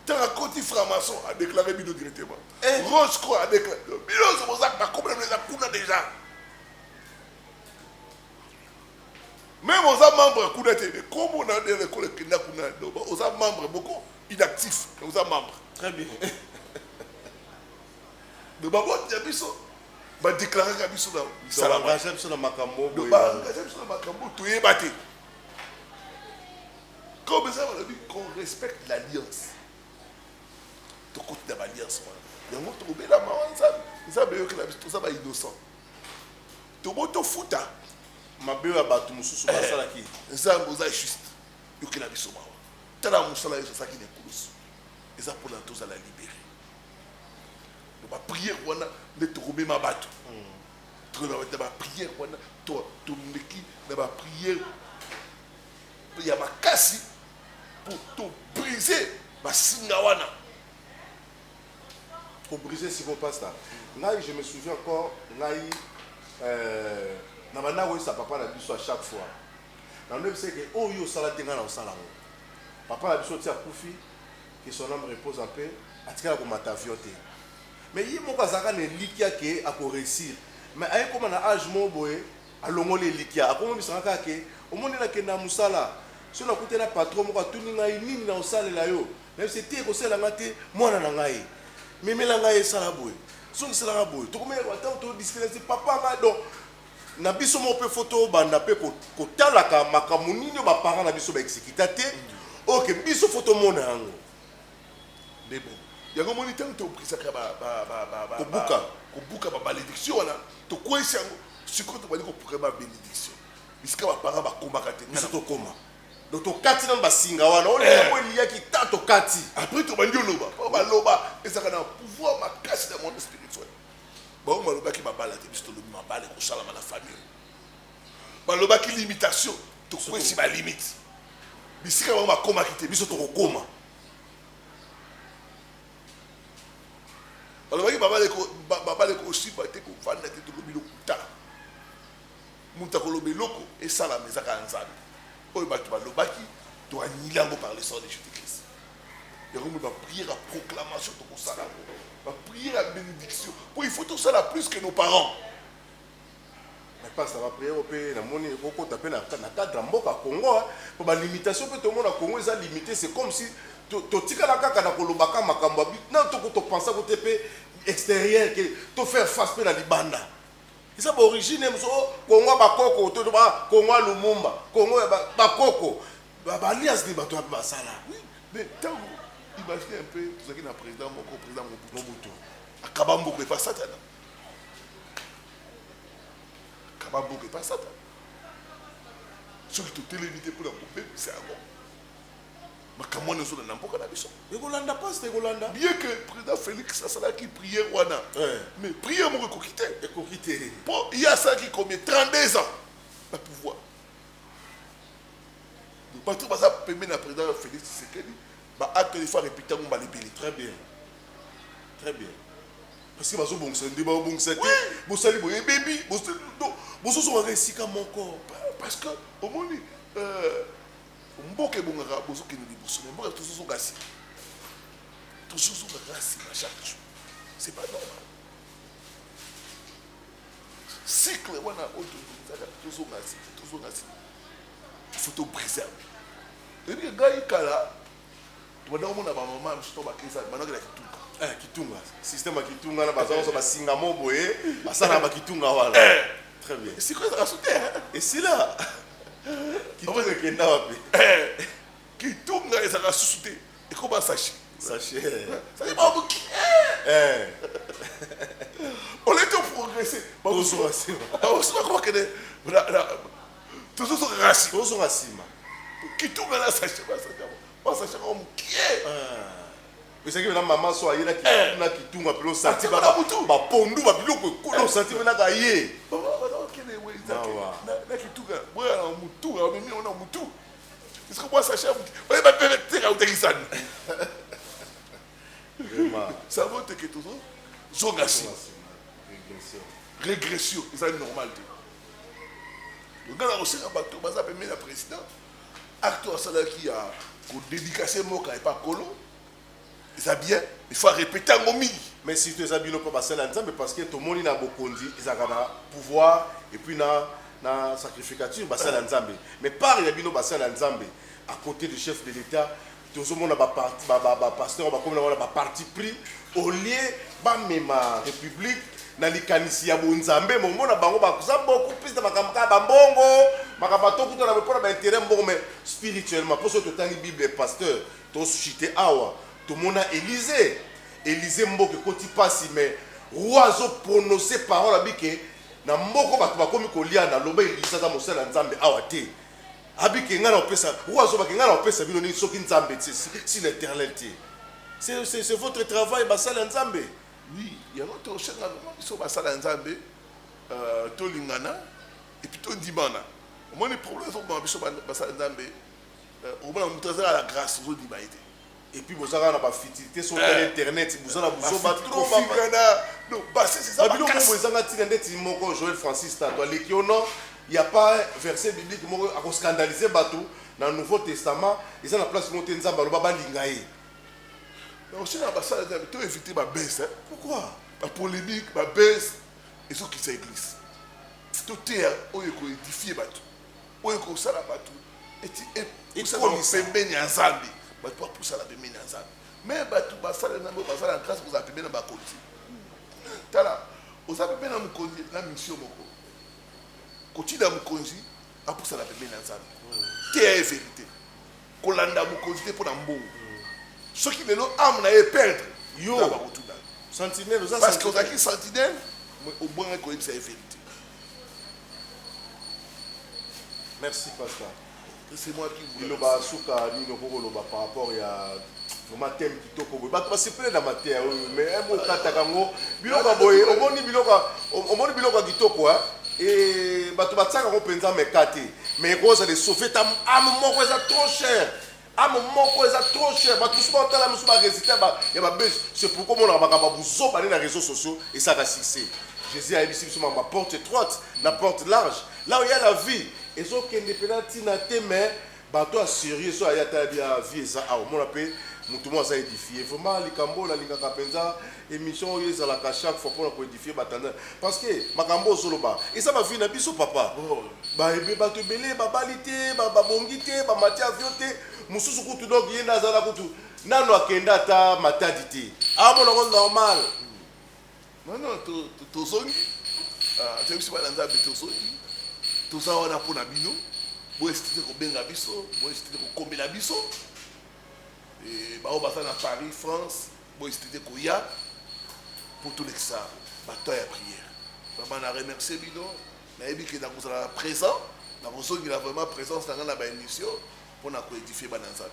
Ntango akoti franc-maçon, adéclaré bino directement. Rose croix adéclaré bino nyonso, boza bakomela bino, eza kuna déjà. Même oza membre kuna te, mais kombo na yo ekolo ekenda kuna. Donc, oza membre moko inactif, mais oza membre. Très bien. Donc baboti ya biso badéclaraka biso na misala wana. Baengage biso na makambo Donc boye. Baengage biso na makambo toyeba te. Comme eza balobi qu'on respecte l'alliance, tokoti na baalliance wana, yango tokobela mawa Nzambe. Nzambe eyokela biso, toza bainnocent, tobo tofuta mabe oyo ya bato mosusu basalaki. Nzambe oza juste, yokela biso mawa. Tala mosala Yesu asalaki na ekulusu, eza mpona tozala libéré. Donc baprière wana nde tokomema bato, tokomema bato na baprière wana. Tomeki na baprière ya makasi po tobrise basinga wana. Kobrise sikoyo, pasteur, ngai je me souviens encore, ngai na banda koyesa papa na biso à chaque fois, nandobisa ke oyo osala te, ngai na osala yango. Papa na biso ti akufi, que son âme repose en paix, atikala komata avion te, mais ye moko azalaka na elikya ke akoréussir. Mais aye koma na age moko boye, alongoli elikya, akomobisanga kaka ke omoni nakende na mosala, so nakuti na patron moko atuni ngai nini na osalela yo, nayebisi te ekosalela ngai te, mwana na ngai memela ngai esala boye, songiselanga boye, tokomela ntango todiscuter papa ngai. Donc na biso moko mpe fo tobanda mpe kotalaka makambo nini oyo baparent na biso baexécuta te, oyo ke biso fo tomona yango. Nde bon, yango moni ntango tobrisaka Kobuka. Kobuka bamalédiction wana, tokweyisi yango. Sikoyo tobandi koprograme babénédiction bisika baparent bakomaka te. Biso tokoma, donc tokati nano basinga wana oyo po eliaki ta tokati. Après tobandi oloba, po baloba ezalaka na pouvoir makasi na monde spirituel. Bango balobaki mabala te, biso tolobi mabala ekosalama na famille. Balobaki limitation, tokwesi balimite bisika bango bakomaki te, biso tokokoma. Balobaki babala ekosimba te, kovanda te, tolobi lokuta. Moto akoloba eloko esalama eza kaka Nzambe. Oyo bato balobaki, toannuler yango par le sang de Jésus Christ. Yango moi baprière ya proclamation tokosala yango, baprière ya bénédiction, po il faut tosala plus que nos parents. Mais pasteur, baprière mpe namoni ekokota mpe na cadre ya mboka Congo, mpo balimitation mpe tomona Congo eza limité. C'est comme si totikala kaka na kolobaka makambo na topensa kote mpe extérieur, ke tofaire face mpe na libanda. Eza baorigine mosu, Congo ya bakoko, to Congo ya Lumumba, Congo ya bakoko, baalliance nini bato wapi basala. Oui, mais ntango, imagine un peu, tozalaki na président moko, président Mobutu. Mobutu. Akaba mboka epa Satana, akaba mboka epa Satana. Soki totelemi te mpona kobebisa yango, makambo wana ezolanda mboka na biso. Ekolanda, pasteur, ekolanda. Bien que président Félix asalaki prière wana, mais prière moko ekoki te. Ekoki te. Mpo ye asalaki combien? 32 ans na pouvoir. Bato baza pembeni na président Félix Tshisekedi, baacte il faut répéter yango mbala ebele. Très bien, très bien, parce que bazobongisa nde bazobongisa te, bosali boye ebebi, bozozongaka esika moko. Parce que omoni, mboka ebongaka bozokende liboso, mais mboka tozozonga nsima, tozozongaka nsima chaque jour. C'est pas normal. Cycle wana oyo tozaka, tozonga nsima, tozonga nsima, il faut tobrise yango. Oyebi ke ngai kala tobanda komona bamama mosusu to bakesa bandaki na kitunga. Kitunga, système ya kitunga na baza nyonso basinga mo boye, basalaka bakitunga wana. Très bien. Sikoyo ezalaka su te. Esila, kitunga ekenda wapi? Kitunga ezalaka susu te, ekoma sachet. Sachet. Sachet bamoki ole toprogresse. Tozonga nsima. Bakokende, tozozongaka nsima. Tozonga nsima. Kitunga na sachet, basachet yango mokie. Ezalaki na mama so aye na kitunga mpe osanti Atia na mutu. Bapondu babiloko ekolo, osanti mpe naka ye. Bazakokende wenze. Na kituka boya na mutu amemi yango na mutu esiko bwa sachet ya mutu oyeba mpe te autaki sani. Ça vaut te que tozo zonga nsima, régression eza normal te. Nga na kosenga bato baza pembeni ya président, acte oyo asalaki ya kodédicace mboka epa kolo eza bien, il faut répéter yango mingi. Mais surtout eza bino mpo basali ya Nzambe, parce que tomoni na bokonzi ezalaka na pouvoir et puis na sacrificature, basali ya Nzambe. Mais part ya bino basali ya Nzambe à côté du chef de l'État, tozomona bapasteur bakomi na wana baparti pris au lieu bamema république na likanisi ya bonzambe. Momona bango baza beaucoup plus na makambo kaka bambongo, makambo atokutana mpona baintérêt mbongo. Mais spirituellement, mpo soki totangi Bible, pasteur, tochite awa, tomona Élysée. Élysée, mboka ekoti mpasi, mais roi azoprononce parole abike na mboko, bato bakomi kolia. Na loba Élysée aza mosala ya Nzambe awa te, abike ngai na opesa, roi azobake ngai na opesa bino nini soki Nzambe te, si l'Éternel te? C'est votre travail, basala ya Nzambe. Oui, yango tosenga vraiment biso basala ya Nzambe, tolingana et puis tondimana. Omoni problème ezoboma biso basala ya Nzambe, omona moto azala la grâce, ozondima ye te. Et puis boza kaka na bafutilité. So otali internet, boza na buzoba trop. Kofingana, non, bassesse eza Babiloko makasi. Mo ezanga ntina, ndeti moko Joel Francis Tato aleki yo. Non, y a pas verset biblique moko akoscandalize bato na Nouveau Testament. Eza na place moko te Nzambe aloba balinga ye. Mais osenga basala Nzambe to éviter babese. Pourquoi? Bapolémique, babese ezokisa église. Toteya oyo ekoédifie bato, oyo ekosala bato eti epusana Ekolisa. Pembeni ya Nzambe, bato bapusana pembeni ya Nzambe. Mais bato basala Nzambe oyo bazala na grâce kozala pembeni na bakonzi, tala, oza pembeni na mokonzi na mission moko, kotinda mokonzi apusana pembeni ya Nzambe. Teya ye vérité, kolanda mokonzi te mpo na mbongo. Soki lelo âme na ye perdre, Yo. Nzambe akotuna. Sentinelle oza. Parce que Sentinelle. ozalaki sentinelle, obwangaki koyebisa ye vérité. Merci, pasteur. C'est moi qui vous Liloba suka nini okoki koloba par rapport ya vraiment thème kitoko boye? Bato basepele na mateya oyo, mais emo okataka yango biloko ya boye. Omoni biloko, omoni biloko ya kitoko e bato batiaka yango mpenza meka te, mais ekozala esauve ta âme moko. Eza trop cher, âme moko eza trop cher. Bato mosusu baotala, mosusu barésultat ya babese. C'est pourquoi omonaka makambo ya buzoba nde na réseaux sociaux esalaka succès. Jésus ayebisi biso makambo ya porte étroite na porte large, là où il y a la vie, ezokende mpena ntina te. Mais bato ya sérieux, so aya tala bia vie eza awa, omona mpe motu moko aza édifie vraiment. Likambo oyo nalingaka mpenza, émission oyo ezalaka chaque fois mpona koédifie batanda, parce que makambo ozoloba eza bavie na biso, papa. Baebe bato ebele babali te, babongi te, bamati avion te, mosusu kutu. Donc ye nde azala kutu nano akende ata Matadi te, amona yango normal. Non, tozongi. Toyebisi bana Nzambe, tozongi, toza wana mpona bino. Bohésite te kobenga biso, bohésite te kokomela biso. Bao baza na Paris, France, bohésite te koya mpo tolekisa bato ya prière. Vraiment na remercie bino. Nayebi ke nakozala présent, nakozongela vraiment présence na ngai na baémission mpona koédifie bana Nzambe.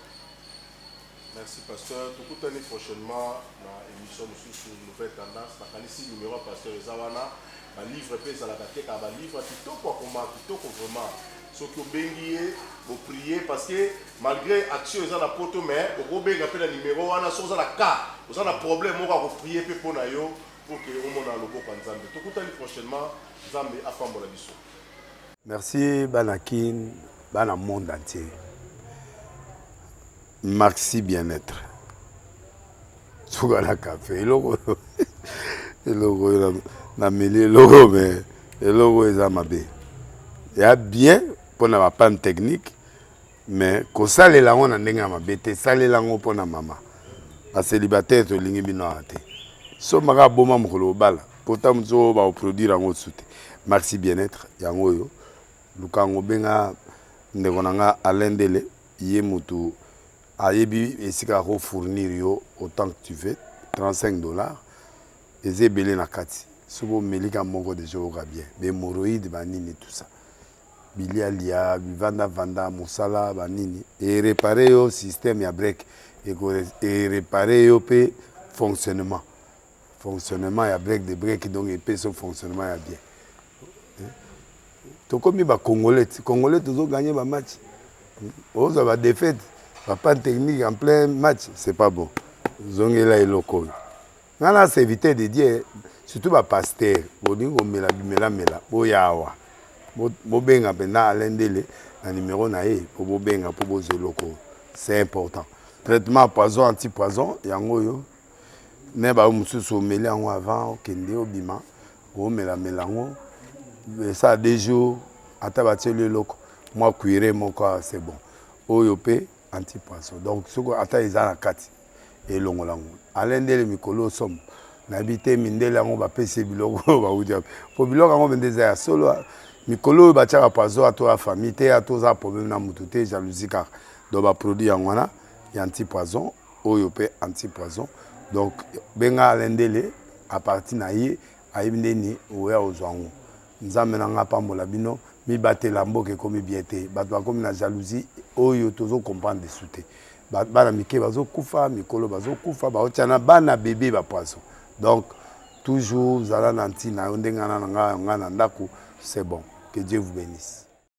Merci, pasteur. Tokutani prochainement na émission mosusu, Nouvelle Tendance. Nakanisi numéro ya pasteur eza wana. Balivre mpe ezalaka te, kaka balivre ya kitoko, akoma kitoko vraiment. Soki obengi ye, boprie, parce que malgré action eza na poto, mais okobenga mpe na numéro wana soki oza na cas, oza na problème moko, akoprie mpe mpo na yo pour ke omona loboko ya Nzambe. Tokutani prochainement, Nzambe apambola biso. Merci bana Kin, bana monde entier. Maxi bien-être. Suka na café eloko eloko oyo nameli, eloko mais eloko oyo eza mabe ya bien mpona bapanne technique, mais kosalela yango na ndenge ya mabe te. Salela yango mpona mama bacélibataire, tolingi bino awa te. Sombaka aboma mokolo obala pota mosusu oyo bakoproduire yango su te. Maxi bien-être yango oyo, luka yango, benga ndeko na nga Alain Ndele, ye motu ayebi esika akofournir yo autant que tu veux. 35 $ eza ebele na kati. Soki omelika moko déjà, oyoka bien. Bahémorroïde, banini, tout ça, bilialia, bivandavanda, mosala banini, erépare yo système ya break, erépare yo mpe fonctionnement ya break de break. Donc epesi yo fonctionnement ya bien. Tokomi ba congolais ti congolais tozo gagner ba match ozwa ba défaite ba panne technique en plein match c'est pas bon zongela eloko oyo nga na serviteur de Dieu surtout ba pasteur bolingi komela bimelamela boya awa bobenga mpenza Alain Ndele na numero na ye mpo bobenga mpo bozwa eloko oyo c'est important traitement poison anti poison yango oyo ne bayo mosusu omeli yango avant okende obima omelamela yango esala deux jours ata batieli eloko mwa cuire moko ah, c'est bon oyo mpe anti poisson donc soki ata eza na kati elongola yango alain ndele mikolo somo nayebi te mindele yango bapesi biloko oyo bauti wapi mpo biloko yango mpenza eza ya solo mikolo oyo batiaka poison ata ya famille te ata oza problème na motu te jalousie kaka donc baproduit yango wana ya anti poison oyo pe anti poison donc benga Alain Ndele à partir na ye ayebi nde ni oya ozwa yango nzambe na nga apambola bino mibatela mboka ekomi bien te bato bakomi na jalousie oyo tozo comprendre lisusu te bana mike bazokufa mikolo bazokufa baotia na bana bebe ba poison donc toujours zala na ntina yo ndenge na nga na ndako c'est bon que Dieu vous bénisse.